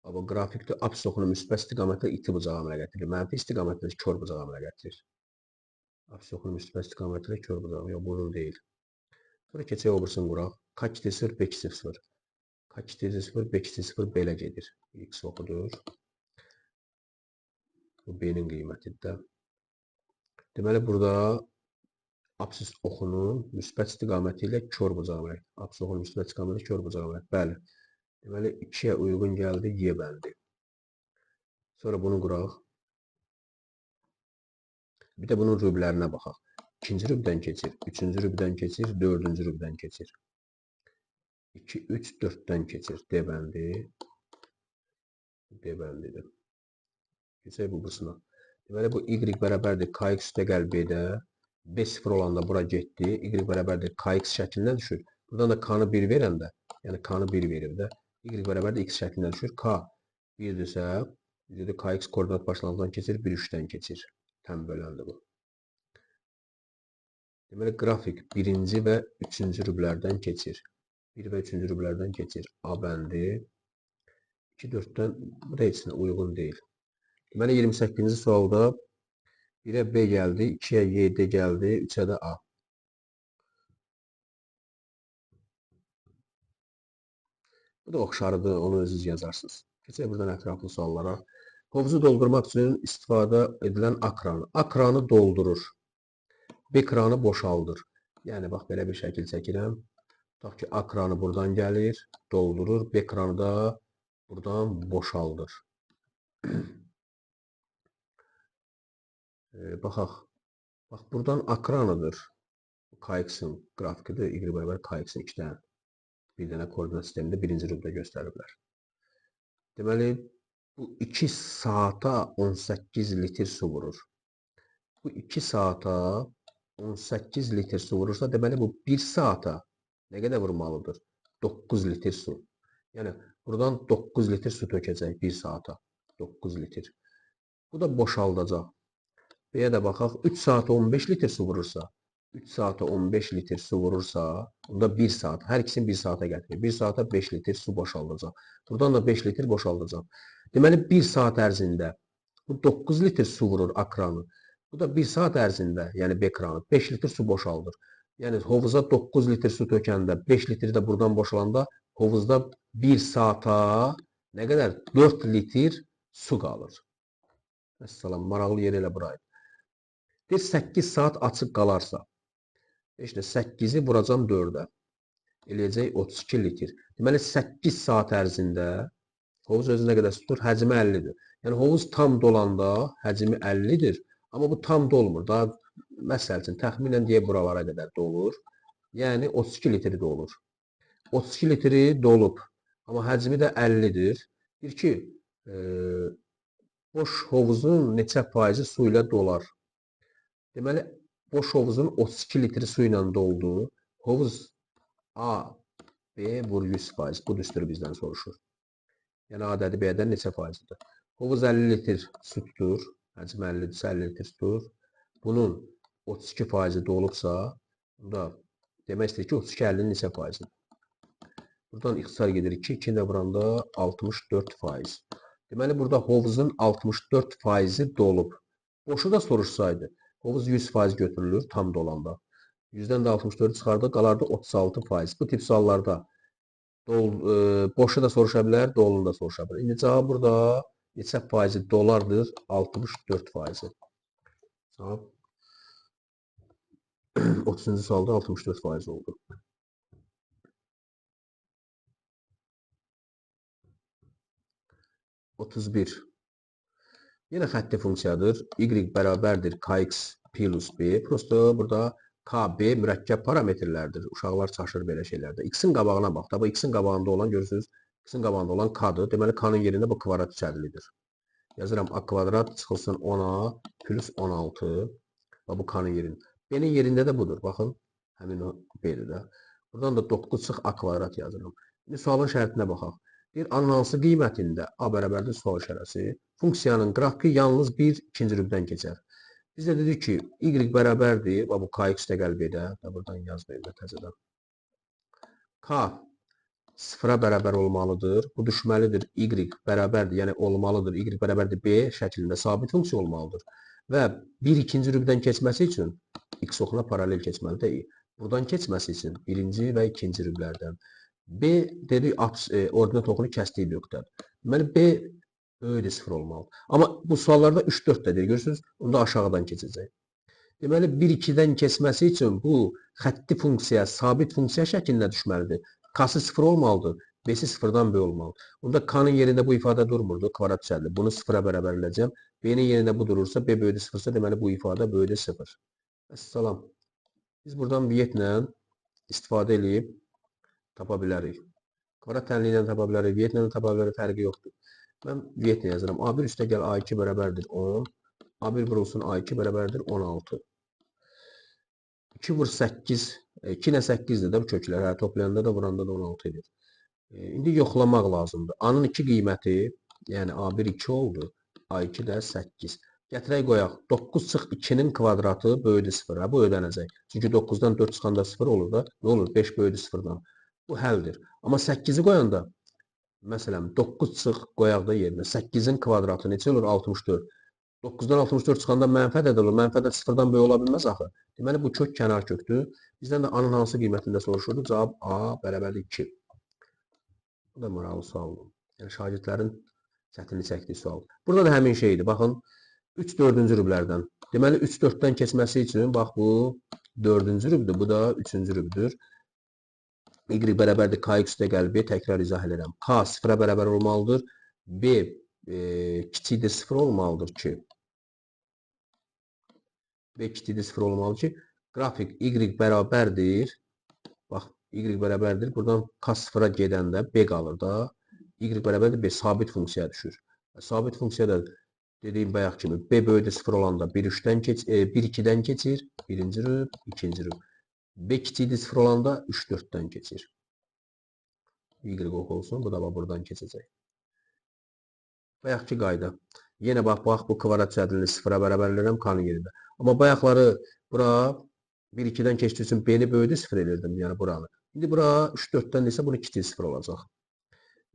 amma qrafikdə apsis oxunun müsbət istiqamətlə iti bucaq əmələ gətirir. Mənfi istiqamətlə kör bucaq əmələ gətirir. Absis oxunun müsbət istiqaməti ilə kör bucağı. Yox, bunun deyil. Sonra keçək o birisini quraq. K kiçik 0, B kiçik 0. K kiçik 0, B kiçik 0 belə gedir. X oxudur. Bu B-nin qiymətidir də. Deməli, burada absis oxunun müsbət istiqaməti ilə kör bucağı əmələk. Absis oxunun müsbət istiqaməti ilə kör bucağı əmələk. Bəli. Deməli, 2-yə uyğun gəldi Y bəndi. Sonra bunu quraq. Bir də bunun rüblərinə baxaq. İkinci rübdən keçir, üçüncü rübdən keçir, dördüncü rübdən keçir. 2, 3, 4-dən keçir. D bəndi. D bəndidir. Keçək bu qısmına. Deməli, bu Y bərabərdir KX üstəgəl B-də. B 0 olanda bura getdi. Y bərabərdir KX şəklindən düşür. Buradan da K-nı 1 verəndə, yəni K-nı 1 verir də. Y bərabərdir X şəklindən düşür. K 1-dirsə, KX koordinat başlanğıcdan keçir, 1, 3-dən keçir. Təm böləndir bu. Deməli, qrafik birinci və üçüncü rüblərdən keçir. 1 və üçüncü rüblərdən keçir. A bəndi 2, 4-dən bu da heç nə uyğun deyil. Deməli, 28-ci sualda 1-ə B gəldi, 2-yə Y, D gəldi, 3-ə də A. Bu da oxşarıdır, onu özünüz yazarsınız. Keçək buradan ətraflı suallara. Hovuzu doldurmaq üçün istifadə edilən A kranı. A kranı doldurur. B kranı boşaldır. Yəni, bax, belə bir şəkil çəkirəm. Tutaq ki, A kranı buradan gəlir, doldurur. B kranı da buradan boşaldır. Baxaq. Bax, buradan A kranıdır. KX-in qrafikidir. Y bərabər KX-in 2 dənə. Bir dənə koordinat sistemində birinci rübdə göstəriblər. Deməli, bu 2 saata 18 litr su vurur. Bu 2 saata 18 litr su vurursa, deməli, bu 1 saata nə qədər vurmalıdır? 9 litr su. Yəni, buradan 9 litr su tökəcək 1 saata. 9 litr. Bu da boşaldacaq. B-yə də baxaq. 3 saata 15 litr su vurursa, 3 saata 15 litr su vurursa, onda 1 saat, hər ikisini 1 saata gətirir. 1 saata 5 litr su boşaldacaq. Buradan da 5 litr boşaldacaq. Deməli, 1 saat ərzində bu 9 litr su vurur A kranı. Bu da 1 saat ərzində, yəni B kranı, 5 litr su boşaldır. Yəni, hovuza 9 litr su tökəndə, 5 litr də buradan boşalanda, hovuzda 1 saata nə qədər? 4 litr su qalır. Məsələn, maraqlı yer elə buraydı. Deyir, 8 saat açıq qalarsa, işte 8-i vuracam 4-ə. Eləyəcək 32 litr. Deməli, 8 saat ərzində hovuz özü nə qədər su tutur? Həcmi 50-dir. Yəni, hovuz tam dolanda həcmi 50-dir. Amma bu tam dolmur. Daha, məsəl üçün, təxminən deyə buralara qədər dolur. Yəni, 32 litri dolur. 32 litri dolub. Amma həcmi də 50-dir. Deyir ki, boş hovuzun neçə faizi su ilə dolar? Deməli, boş hovuzun 32 litri su ilə doldu. Hovuz A, B vur 100%. Bu düsturu bizdən soruşur. Yəni, A dədi B-dən neçə faizidir? Hovuz 50 litr su tutur. Həcm 50-dirsə 50 litr tutur. Bunun 32% dolubsa, bunda demək istəyir ki, 32 50-nin neçə faizidir? Buradan ixtisar gedir 2, 2 də vuranda 64%. Deməli, burada hovuzun 64%-i dolub. Boşu da soruşsaydı, hovuz 100% götürülür tam dolanda. 100-dən də 64-ü çıxardı, qalardı 36%. Bu tip suallarda boşu da soruşa bilər, dolunu da soruşa bilər. İndi cavab burada neçə faizi dolardır? 64%. Cavab 30-cu sualda 64% oldu. 31. Yenə xətti funksiyadır. Y bərabərdir kx plus b. Prosto burada k, b mürəkkəb parametrlərdir. Uşaqlar çaşır belə şeylərdə. X-in qabağına bax. Bu x-in qabağında olan, görürsünüz, x-in qabağında olan k-dır. Deməli, k-nın yerində bu kvadrat içərilidir. Yazıram a kvadrat çıxılsın 10a plus 16. Bax, bu k-nın yerində. B-nin yerində də budur. Baxın, həmin o B-dir də. Buradan da 9 çıx a kvadrat yazıram. İndi sualın şərtinə baxaq. Deyir, A-nın hansı qiymətində A bərabərdir sual işarəsi. Funksiyanın qrafiki yalnız bir ikinci rübdən keçər. Biz də dedik ki, Y bərabərdir, bax bu kx də gəl B-də, buradan yazmayayım da təzədən. K sıfıra bərabər olmalıdır. Bu düşməlidir, Y bərabərdir, yəni olmalıdır. Y bərabərdir B şəklində sabit funksiya olmalıdır. Və 1 ikinci rübdən keçməsi üçün x oxuna paralel keçməlidir. Buradan keçməsi üçün birinci və ikinci rüblərdən. B dedik ordinat oxunu kəsdiyi nöqtədir. Deməli B böyükdür 0 olmalıdır. Amma bu suallarda 3-4 də deyir, görürsünüz, onda aşağıdan keçəcək. Deməli 1-2-dən keçməsi üçün bu xətti funksiya sabit funksiya şəklində düşməlidir. K-sı 0 olmalıdır, B-si 0-dan böyük olmalıdır. Onda K-nın yerində bu ifadə durmurdu, kvadrat cədli. Bunu 0-a bərabər eləyəcəm. B-nin yerində bu durursa, B böyükdür 0-sa, deməli bu ifadə böyükdür 0. Əssalam. Biz buradan Vietlə istifadə eləyib tapa bilərik. Kvadrat tənliyi ilə tapa bilərik, Vietlə də tapa bilərik, fərqi yoxdur. Mən Vietlə yazıram. A1 üstə gəl A2 bərabərdir 10. A1 vurulsun A2 bərabərdir 16. 2 vur 8, 2 ilə 8-dir də bu köklər. Hə, toplayanda da vuranda da 16 edir. İndi yoxlamaq lazımdır. A-nın 2 qiyməti, yəni A1 2 oldu, A2 də 8. Gətirək qoyaq. 9 çıx 2-nin kvadratı böyüdür 0. Hə, bu ödənəcək. Çünki 9-dan 4 çıxanda 0 olur da. Nə olur? 5 böyüdür 0-dan. Bu həldir. Amma 8-i qoyanda, məsələn, 9 çıx qoyaq da yerinə. 8-in kvadratı neçə olur? 64. 9-dan 64 çıxanda mənfi ədəd olur. Mənfi ədəd 0-dan böyük ola bilməz axı. Deməli, bu kök kənar kökdür. Bizdən də A-nın hansı qiymətində soruşurdu? Cavab A bərabərdir 2. Bu da maraqlı sualdır. Yəni, şagirdlərin çətinlik çəkdiyi sual. Burada da həmin şeydir. Baxın, 3 dördüncü rüblərdən. Deməli, 3 4-dən keçməsi üçün, bax, bu dördüncü rübdür, bu da üçüncü rübdür. Y bərabərdir Kx üstə gəl B, təkrar izah edirəm. K 0-a bərabər olmalıdır. B kiçikdir 0 olmalıdır ki, B kiçikdir 0 olmalı ki, qrafik Y bərabərdir. Bax, Y bərabərdir. Buradan K 0-a gedəndə B qalır da. Y bərabərdir B, sabit funksiyaya düşür. Sabit funksiya da dediyim bayaq kimi B böyükdür 0 olanda 1-2-dən keçir. Birinci rüb, ikinci rüb. B kiçikdir 0 olanda 3-4-dən keçir. Y oxu olsun. Bu da buradan keçəcək. Bayaqki qayda. Yenə bax, bu kvadrat cədlini 0-a bərabər eləyirəm K-nın yerində. Amma bayaqları bura 1-2-dən keçdiyi üçün B-ni böyüdü 0 elirdim, yəni buranı. İndi bura 3-4-dən isə bunu kiçik 0 olacaq.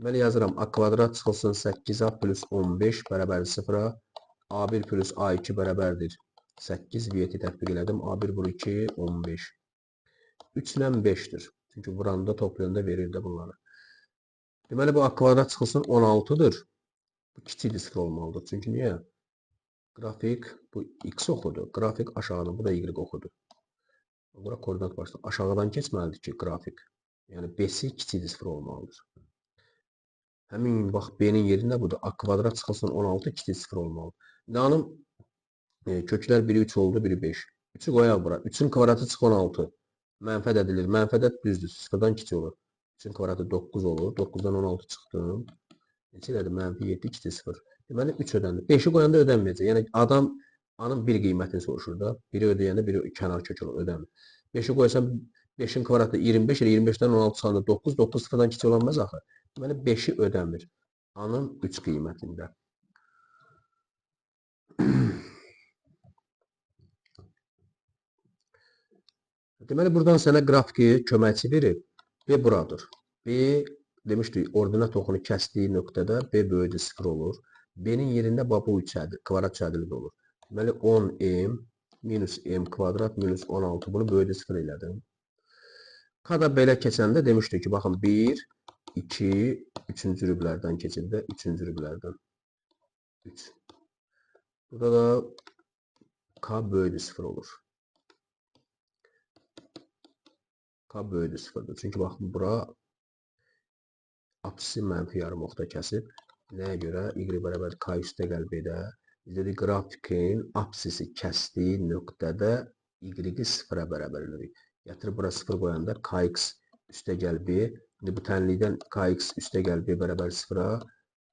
Deməli yazıram, A kvadrat çıxılsın 8A plus 15 bərabərdir 0-a. A1 plus A2 bərabərdir 8. Vieti tətbiq elədim. A1 vur 2, 15. 3 ilə 5-dir. Çünki vuranda, toplayanda verir də bunları. Deməli, bu A kvadrat çıxılsın 16-dır. Bu kiçikdir 0 olmalıdır. Çünki niyə? Qrafik bu X oxudur. Qrafik aşağıdan, bu da Y oxudur. Bura koordinat başlayır. Aşağıdan keçməlidir ki, qrafik. Yəni, B-si kiçikdir 0 olmalıdır. Həmin, bax, B-nin yerində budur. A kvadrat çıxılsın 16, kiçikdir 0 olmalıdır. İndi A-nın köklər biri 3 oldu, biri 5. 3-ü qoyaq bura. 3-ün kvadratı çıx 16. Mənfi ədəd edilir. Mənfi ədəd düzdür. 0-dan kiçik olur. 3-ün kvadratı 9 olur. 9-dan 16 çıxdım. Neçə elədi? Mənfi 7, kiçik 0. Deməli, 3 ödəndi. 5-i qoyanda ödənməyəcək. Yəni, adam A-nın bir qiymətini soruşur da. Biri ödəyəndə biri kənar kök olur, ödənmir. 5-i qoysam, 5-in kvadratı 25 elə 25-dən 16 çıxanda 9, 9 0-dan kiçik olanmaz axı. Deməli, 5-i ödənmir. A-nın 3 qiymətində. Deməli, buradan sənə qrafiki köməkçi verib. B buradır. B, demişdik, ordinat oxunu kəsdiyi nöqtədə B böyükdür 0 olur. B-nin yerində bax, bu 3 ədəd, kvadrat cədli də olur. Deməli, 10m minus m kvadrat minus 16. Bunu böyükdür 0 elədim. K da belə keçəndə demişdik ki, baxın, 1, 2, 3-cü rüblərdən keçir də, 3-cü rüblərdən. 3. Burada da K böyükdür 0 olur. K böyükdür 0-dır. Çünki baxın, bura apsisi mənfi yarım oxda kəsib. Nəyə görə? Y bərabər K üstə gəl B-də. Biz dedik, qrafikin apsisi kəsdiyi nöqtədə Y-i 0-a bərabər edirik. Gətirib bura 0 qoyanda Kx üstə gəl B. İndi bu tənlikdən Kx üstə gəl B bərabər 0-a.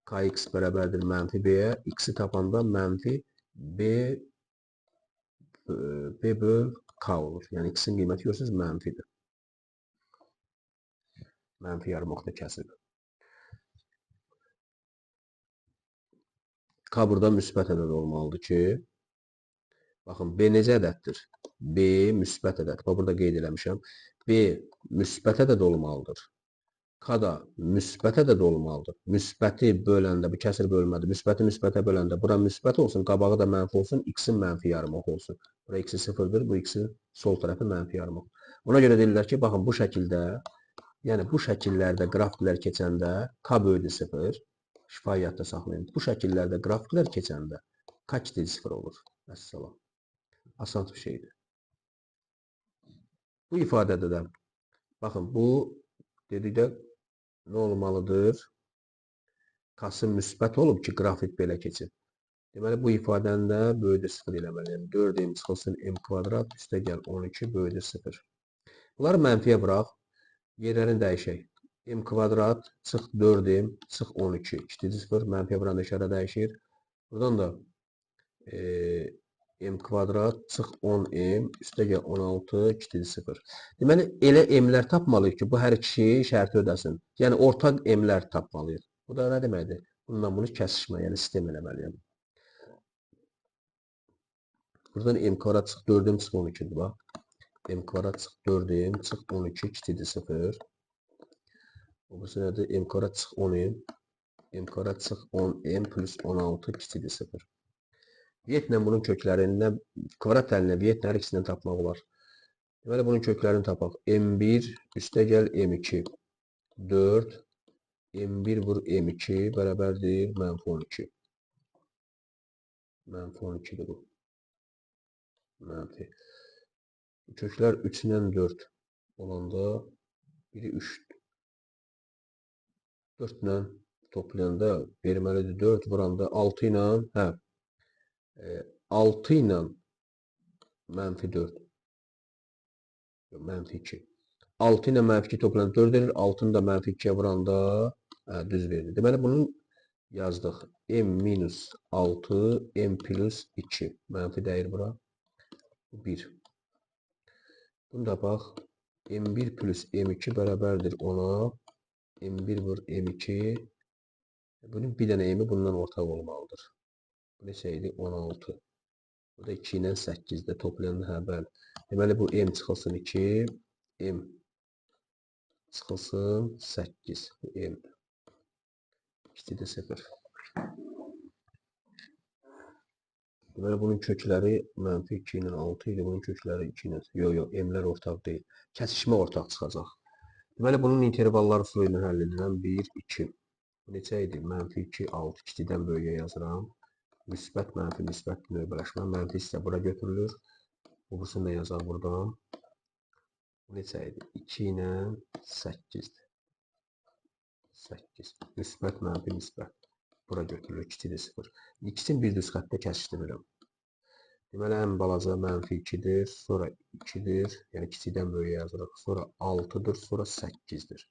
Kx bərabərdir mənfi B-yə. X-i tapanda mənfi B, B böl K olur. Yəni X-in qiyməti görürsünüz mənfidir. Mənfi yarım oxda kəsib. K burada müsbət ədəd olmalıdır ki, baxın, B necə ədəddir? B müsbət ədəd. Bax, burada qeyd eləmişəm. B müsbət ədəd olmalıdır. K da müsbət ədəd olmalıdır. Müsbəti böləndə, bu kəsir bölmədir. Müsbəti müsbətə böləndə bura müsbət olsun, qabağı da mənfi olsun, x-in mənfi yarım oxu olsun. Bura x-i sıfırdır, bu x-in sol tərəfi mənfi yarım oxu. Ona görə deyirlər ki, baxın bu şəkildə, yəni bu şəkillərdə qrafiklər keçəndə k böyüdür 0, şifahiyyatda saxlayın. Bu şəkillərdə qrafiklər keçəndə k kiçikdir 0 olur. Vəssalam. Asan bir şeydir. Bu ifadədə də, baxın bu dedikdə nə olmalıdır? K-sı müsbət olub ki, qrafik belə keçib. Deməli, bu ifadəni də böyüdür 0 eləməliyəm. 4m çıxılsın m kvadrat, üstə gəl 12 böyüdür 0. Bunları mənfiyə bıraq. Yerlərini dəyişək. M kvadrat çıx 4m çıx 12. Kiçikdir 0. Mənfiyə vuranda işarə dəyişir. Buradan da m kvadrat çıx 10m, üstə gəl 16, kiçikdir 0. Deməli, elə m-lər tapmalıyıq ki, bu hər ikisi şərti ödəsin. Yəni, ortaq m-lər tapmalıyıq. Bu da nə deməkdir? Bununla bunu kəsişmə, yəni sistem eləməliyəm. Buradan m kvadrat çıx 4m çıx 12-dir, bax. M kvadrat çıx 4m çıx 12, kiçikdir 0. Bu nədir? M kvadrat çıx 10m. M kvadrat çıx 10m plus 16 kiçikdir 0. Vietlə bunun köklərindən, kvadrat əlinə Vietlə hər ikisindən tapmaq olar. Deməli, bunun köklərini tapaq. M1 üstə gəl M2. 4. M1 vur M2 bərabərdir mənfi 12. Mənfi 12-dir bu. Mənfi. Köklər 3 ilə 4 olanda biri 3. 4 ilə toplayanda verməlidir 4, vuranda 6 ilə, hə, 6 ilə mənfi 4, mənfi 2. 6 ilə mənfi 2 toplayanda 4 verir, 6-nı da mənfi 2-yə vuranda düz verir. Deməli, bunu yazdıq. M minus 6, M plus 2. Mənfi dəyir bura. Bu 1. Bunu da bax. M1 plus M2 bərabərdir 10-a. M1 vur M2. Bunun bir dənə M-i bundan ortaq olmalıdır. Bu neçə idi? 16. Bu da 2 ilə 8-də toplayanda, hə, bəli. Deməli, bu M çıxılsın 2, M çıxılsın 8. Bu M. Kiçikdir 0. Deməli, bunun kökləri mənfi 2 ilə 6 idi. Bunun kökləri 2 ilə... Yox, yox, M-lər ortaq deyil. Kəsişmə ortaq çıxacaq. Deməli, bunun intervalları üsulu ilə həll edirəm. 1, 2. Bu neçə idi? Mənfi 2, 6. Kiçikdən böyüyə yazıram. Müsbət, mənfi, müsbət növbələşmə. Mənfi hissə bura götürülür. Bu birisini də yazaq buradan. Bu neçə idi? 2 ilə 8-dir. 8. Müsbət, mənfi, müsbət. Bura götürülür. Kiçikdir 0. İkisini bir düz xəttdə kəsişdirirəm. Deməli, ən balaca mənfi 2-dir, sonra 2-dir, yəni kiçikdən böyüyə yazırıq. Sonra 6-dır, sonra 8-dir.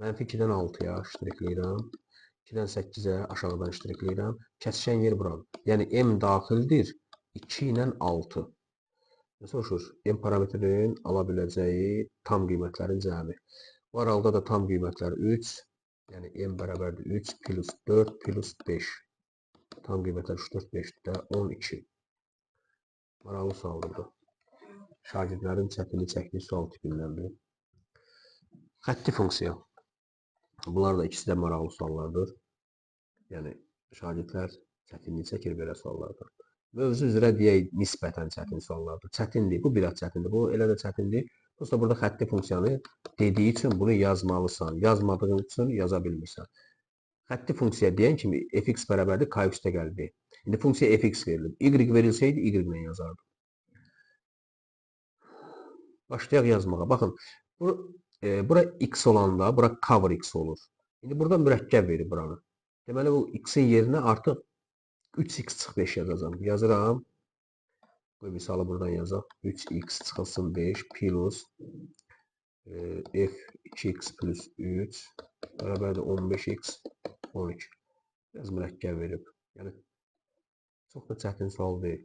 Mənfi 2-dən 6-ya ştrikləyirəm. 2-dən 8-ə aşağıdan ştrikləyirəm. Kəsişən yer buradır. Yəni, M daxildir 2 ilə 6. Nə soruşur? M parametrinin ala biləcəyi tam qiymətlərin cəmi. Bu aralıda da tam qiymətlər 3, yəni M bərabərdir 3 plus 4 plus 5. Tam qiymətlər 3, 4, 5-də 12. Maraqlı sualdır bu. Şagirdlərin çətinlik çəkdiyi sual tipindən biri. Xətti funksiya. Bunlar da ikisi də maraqlı suallardır. Yəni, şagirdlər çətinlik çəkir belə suallardan. Mövzu üzrə deyək, nisbətən çətin suallardır. Çətindir, bu biraz çətindir, bu elə də çətindir. Prosta burada xətti funksiyanı dediyi üçün bunu yazmalısan. Yazmadığın üçün yaza bilmirsən. Xətti funksiya deyən kimi fx bərabərdir k üstə gəl b. İndi funksiya fx verilib. Y verilsəydi y ilə yazardım. Başlayaq yazmağa. Baxın, bura x olanda bura cover x olur. İndi burada mürəkkəb verir buranı. Deməli, bu x-in yerinə artıq 3x çıx 5 yazacağam. Yazıram. Bu misalı buradan yazaq. 3x çıxılsın 5 plus f 2x plus 3 bərabərdir 15x 12. Biraz mürəkkəb verib. Yəni, çox da çətin sual deyil.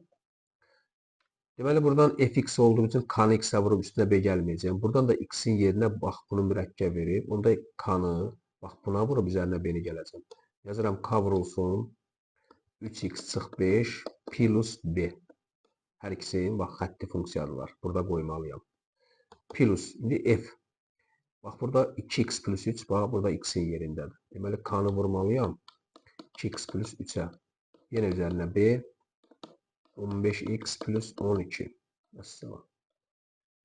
Deməli, buradan fx olduğu üçün k-nı x-ə vurub üstünə b gəlməyəcəyəm. Buradan da x-in yerinə bax bunu mürəkkəb verib. Onda k-nı bax buna vurub üzərinə b-ni gələcəm. Yazıram k vurulsun 3x çıx 5 plus b. Hər ikisinin bax xətti funksiyaları var. Burada qoymalıyam. Plus, indi f. Bax, burada 2x plus 3, bax, burada x-in yerindədir. Deməli, k-nı vurmalıyam 2x plus 3-ə. Yenə üzərinə b, 15x plus 12. Vəssalam.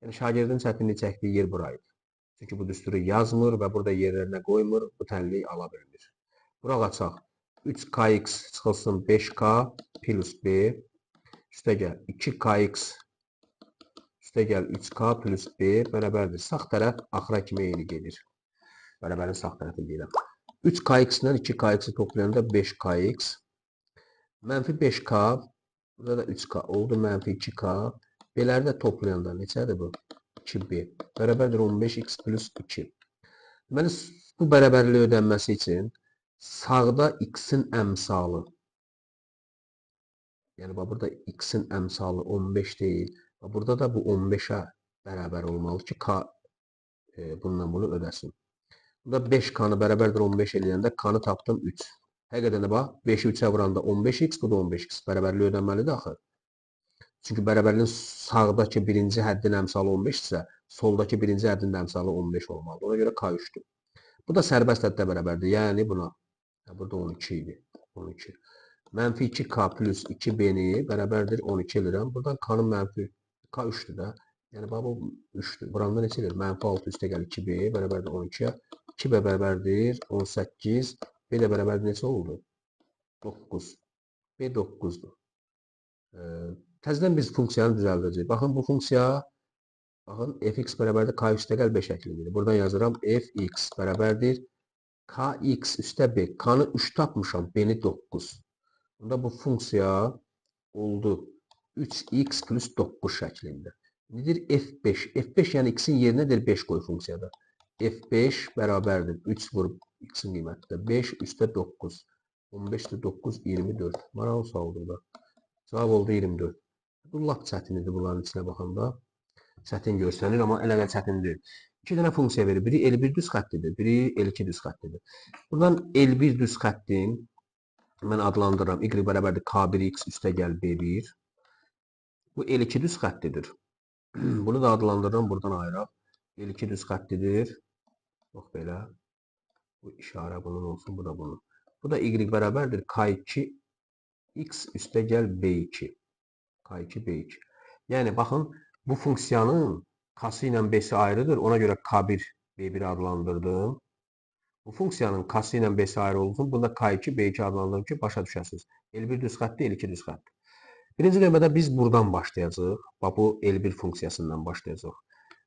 Yəni, şagirdin çətinlik çəkdiyi yer buraydı. Çünki bu düsturu yazmır və burada yerlərinə qoymur, bu tənlik ala bilmir. Buraq açaq. 3kx çıxılsın 5k plus b, üstəgəl 2kx üstəgəl 3k plus b bərabərdir. Sağ tərəf axıra kimi eyni gedir. Bərabərin sağ tərəfi deyirəm. 3kx ilə 2kx-i toplayanda 5kx. Mənfi 5k, burada da 3k oldu, mənfi 2k. B-ləri də toplayanda neçədir bu? 2b. Bərabərdir 15x plus 2. Deməli, bu bərabərliyi ödənməsi üçün sağda x-in əmsalı, yəni bax, burada x-in əmsalı 15 deyil. Burada da bu 15-ə bərabər olmalı ki, k bununla bunu ödəsin. Burada 5k-nı bərabərdir 15 eləyəndə k-nı tapdım 3. Həqiqətən də bax, 5-i 3-ə vuranda 15x, bu da 15x. Bərabərlik ödənməlidir axı. Çünki bərabərliyin sağdakı birinci həddin əmsalı 15 isə, soldakı birinci həddin də əmsalı 15 olmalıdır. Ona görə k 3-dür. Bu da sərbəst həddə bərabərdir. Yəni buna, burada 12 idi. 12. Mənfi 2k plus 2b-ni bərabərdir 12 eləyirəm. Buradan k-nın mənfi K 3-dür də. Yəni, bax, bu 3-dür. Buranda neçə edir? Mənfi 6 üstəgəl 2B bərabərdir 12-yə. 2B bərabərdir 18. B də bərabərdir neçə oldu? 9. B 9-dur. Təzədən biz funksiyanı düzəldəcəyik. Baxın, bu funksiya, baxın, fx bərabərdir k üstəgəl b şəklindədir. Buradan yazıram fx bərabərdir kx üstə b. K-nı 3 tapmışam, b-ni 9. Bunda bu funksiya oldu 3x plus 9 şəklində. Nedir? F5. F5 yəni x-in yerinə deyir 5 qoy funksiyada. F5 bərabərdir. 3 vur x-in qiyməti də 5 üstə 9. 15 üstə 9, 24. Maraqlı sualdır da. Cavab oldu 24. Bu lap çətin idi bunların içinə baxanda. Çətin görsənir, amma elə də çətin deyil. İki dənə funksiya verir. Biri L1 düz xəttidir, biri L2 düz xəttidir. Buradan L1 düz xəttin mən adlandırıram. Y bərabərdir K1x üstə gəl B1. Bu L2 düz xəttidir. Bunu da adlandırıram, buradan ayıraq. L2 düz xəttidir. Bax belə. Bu işarə bunun olsun, bu da bunun. Bu da Y bərabərdir K2 x üstə gəl B2. K2 B2. Yəni baxın, bu funksiyanın K-sı ilə B-si ayrıdır. Ona görə K1 B1 adlandırdım. Bu funksiyanın K-sı ilə B-si ayrı olsun. Bunda K2 B2 adlandırdım ki, başa düşəsiniz. L1 düz xətti, L2 düz xətti. Birinci növbədə biz buradan başlayacağıq. Bax, bu L1 funksiyasından başlayacağıq.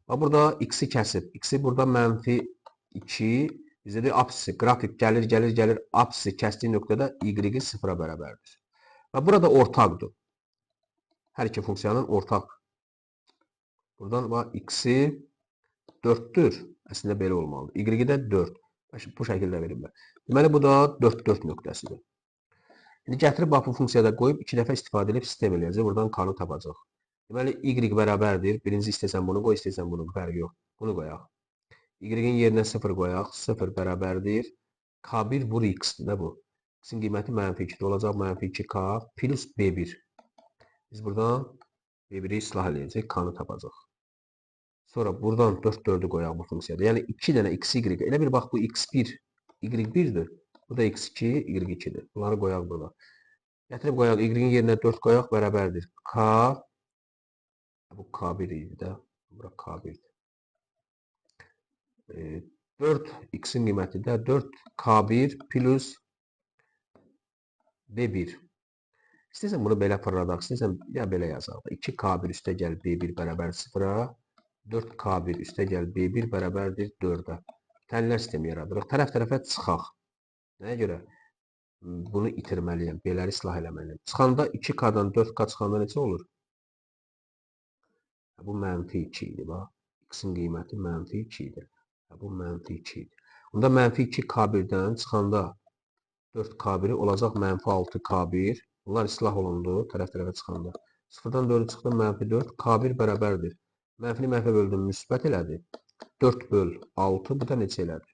Bax, burada x-i kəsib. X-i burada mənfi 2. Bizdə deyir, apsisi, qrafik gəlir, gəlir, gəlir. Apsisi kəsdiyi nöqtədə y-i 0-a bərabərdir. Və burada ortaqdır. Hər iki funksiyanın ortaq. Buradan bax, x-i 4-dür. Əslində belə olmalıdır. Y-i də 4. Bu şəkildə veriblər. Deməli, bu da 4, 4 nöqtəsidir. İndi gətirib bax, bu funksiyada qoyub 2 dəfə istifadə edib sistem eləyəcək. Buradan k-nı tapacaq. Deməli, y bərabərdir. Birinci istəsən bunu qoy, istəsən bunu. Fərqi yox. Bunu qoyaq. Y-in yerinə 0 qoyaq. 0 bərabərdir. K1 vur x-dir də bu. X-in qiyməti mənfi 2-də olacaq. Mənfi 2k plus B1. Biz buradan B1-i islah eləyəcək. K-nı tapacaq. Sonra buradan 4, 4-ü qoyaq bu funksiyada. Yəni 2 dənə x, y. Elə bir bax, bu x1, y1-dir. Bu da x2, y2-dir. Bunları qoyaq burada. Gətirib qoyaq. Y-in yerinə 4 qoyaq bərabərdir. K, bu K1 idi də. Bura K1-dir. 4 x-in qiyməti də 4 K1 plus B1. İstəyirsən bunu belə fırladaq, istəyirsən ya belə yazaq. 2K1 üstə gəl B1 bərabər 0-a, 4K1 üstə gəl B1 bərabərdir 4-ə. Tənlər sistemi yaradırıq. Tərəf-tərəfə çıxaq. Nəyə görə? Bunu itirməliyəm, beləri islah eləməliyəm. Çıxanda 2K-dan 4K çıxanda neçə olur? Bu mənfi 2 idi, bax. X-in qiyməti mənfi 2 idi. Bu mənfi 2 idi. Bunda mənfi 2K1-dən çıxanda 4K1-i olacaq mənfi 6K1. Bunlar islah olundu tərəf-tərəfə çıxanda. 0-dan 4-ü çıxdı, mənfi 4. K1 bərabərdir. Mənfini mənfə böldüm, müsbət elədi. 4 böl 6, bu da neçə elədi?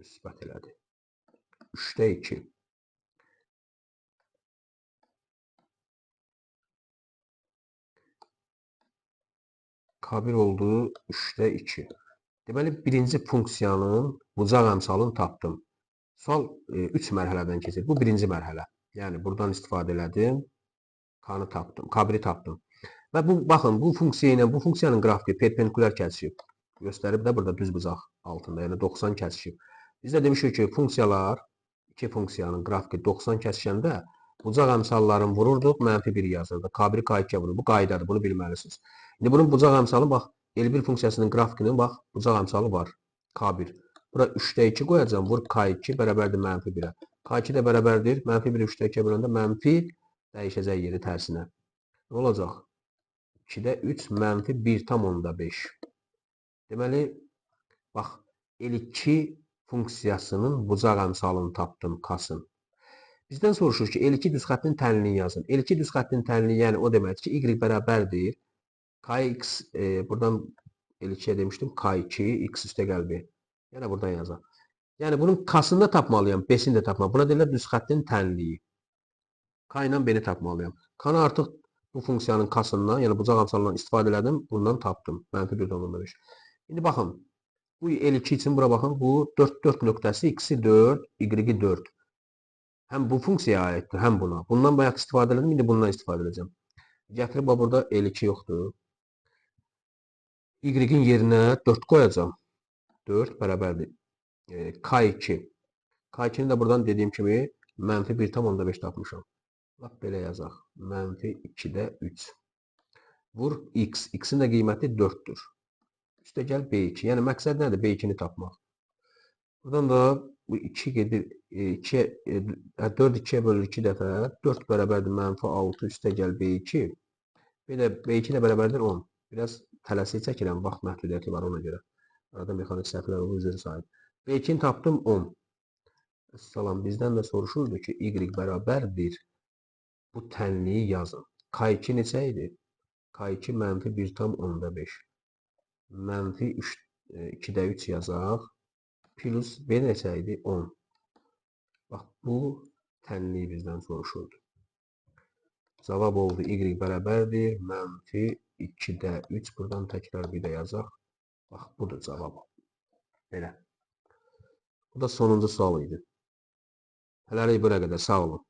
Müsbət elədi. 3-də 2. K1 oldu 3-də 2. Deməli, birinci funksiyanın bucaq əmsalını tapdım. Sual 3 mərhələdən keçir. Bu birinci mərhələ. Yəni, buradan istifadə elədim. K-nı tapdım, K1-i tapdım. Və bu, baxın, bu funksiya ilə bu funksiyanın qrafiki perpendikulyar kəsişib. Göstərib də burada düz bucaq altında, yəni 90 kəsişib. Biz də demişik ki, funksiyalar, iki funksiyanın qrafiki 90 kəsişəndə bucaq əmsallarını vururduq, mənfi 1 yazırdıq. K1-i K2-yə vurur. Bu qaydadır, bunu bilməlisiniz. İndi bunun bucaq əmsalı, bax, L1 funksiyasının qrafikinin, bax, bucaq əmsalı var. K1. Bura 3-də 2 qoyacağam, vur K2 bərabərdir mənfi 1-ə. K2 də bərabərdir, mənfi 1-i 3-də 2-yə böləndə mənfi dəyişəcək yeri tərsinə. Nə olacaq? 2-də 3 mənfi 1,5. Deməli, bax, L2 funksiyasının bucaq əmsalını tapdım, K-sın. Bizdən soruşur ki, L2 düz xəttinin tənliyini yazın. L2 düz xəttinin tənliyi, yəni o deməkdir ki, Y bərabərdir. Kx, buradan L2-yə demişdim, K2, X üstə gəl B. Yəni, buradan yazaq. Yəni, bunun K-sını da tapmalıyam, B-sini də tapmalıyam. Buna deyirlər düz xəttinin tənliyi. K ilə B-ni tapmalıyam. K-nı artıq bu funksiyanın K-sından, yəni bucaq əmsalından istifadə elədim, bundan tapdım. Mənfi 1,5. İndi baxın, bu L2 üçün bura baxın, bu 4, 4 nöqtəsi, X-i 4, Y-i 4. Həm bu funksiyaya aiddir, həm buna. Bundan bayaq istifadə elədim, indi bundan istifadə edəcəm. Gətirib, burada L2 yoxdur. Y-in yerinə 4 qoyacağam. 4 bərabərdir. K2. K2-ni də buradan dediyim kimi mənfi 1,5 tapmışam. Lap belə yazaq. Mənfi 2-də 3. Vur X. X-in də qiyməti 4-dür. Üstə gəl B2. Yəni məqsəd nədir? B2-ni tapmaq. Buradan da bu 2 gedir. 4 2-yə bölür 2 dəfə. 4 bərabərdir mənfi 6. Üstə gəl B2. Bir də B2 də bərabərdir 10. Biraz tələsik çəkirəm. Vaxt məhdudiyyəti var ona görə. Arada mexanik səhvlər olur, üzr sahib. B2-ni tapdım 10. Əssalam, bizdən də soruşurdu ki, Y bərabərdir. Bu tənliyi yazın. K2 neçə idi? K2 mənfi 1,5. Mənfi 2-də 3 yazaq. Plus B neçə idi? 10. Bax, bu tənliyi bizdən soruşurdu. Cavab oldu Y bərabərdir. Mənfi 2-də 3. Buradan təkrar bir də yazaq. Bax, budur cavab. Belə. Bu da sonuncu sual idi. Hələlik bura qədər. Sağ olun.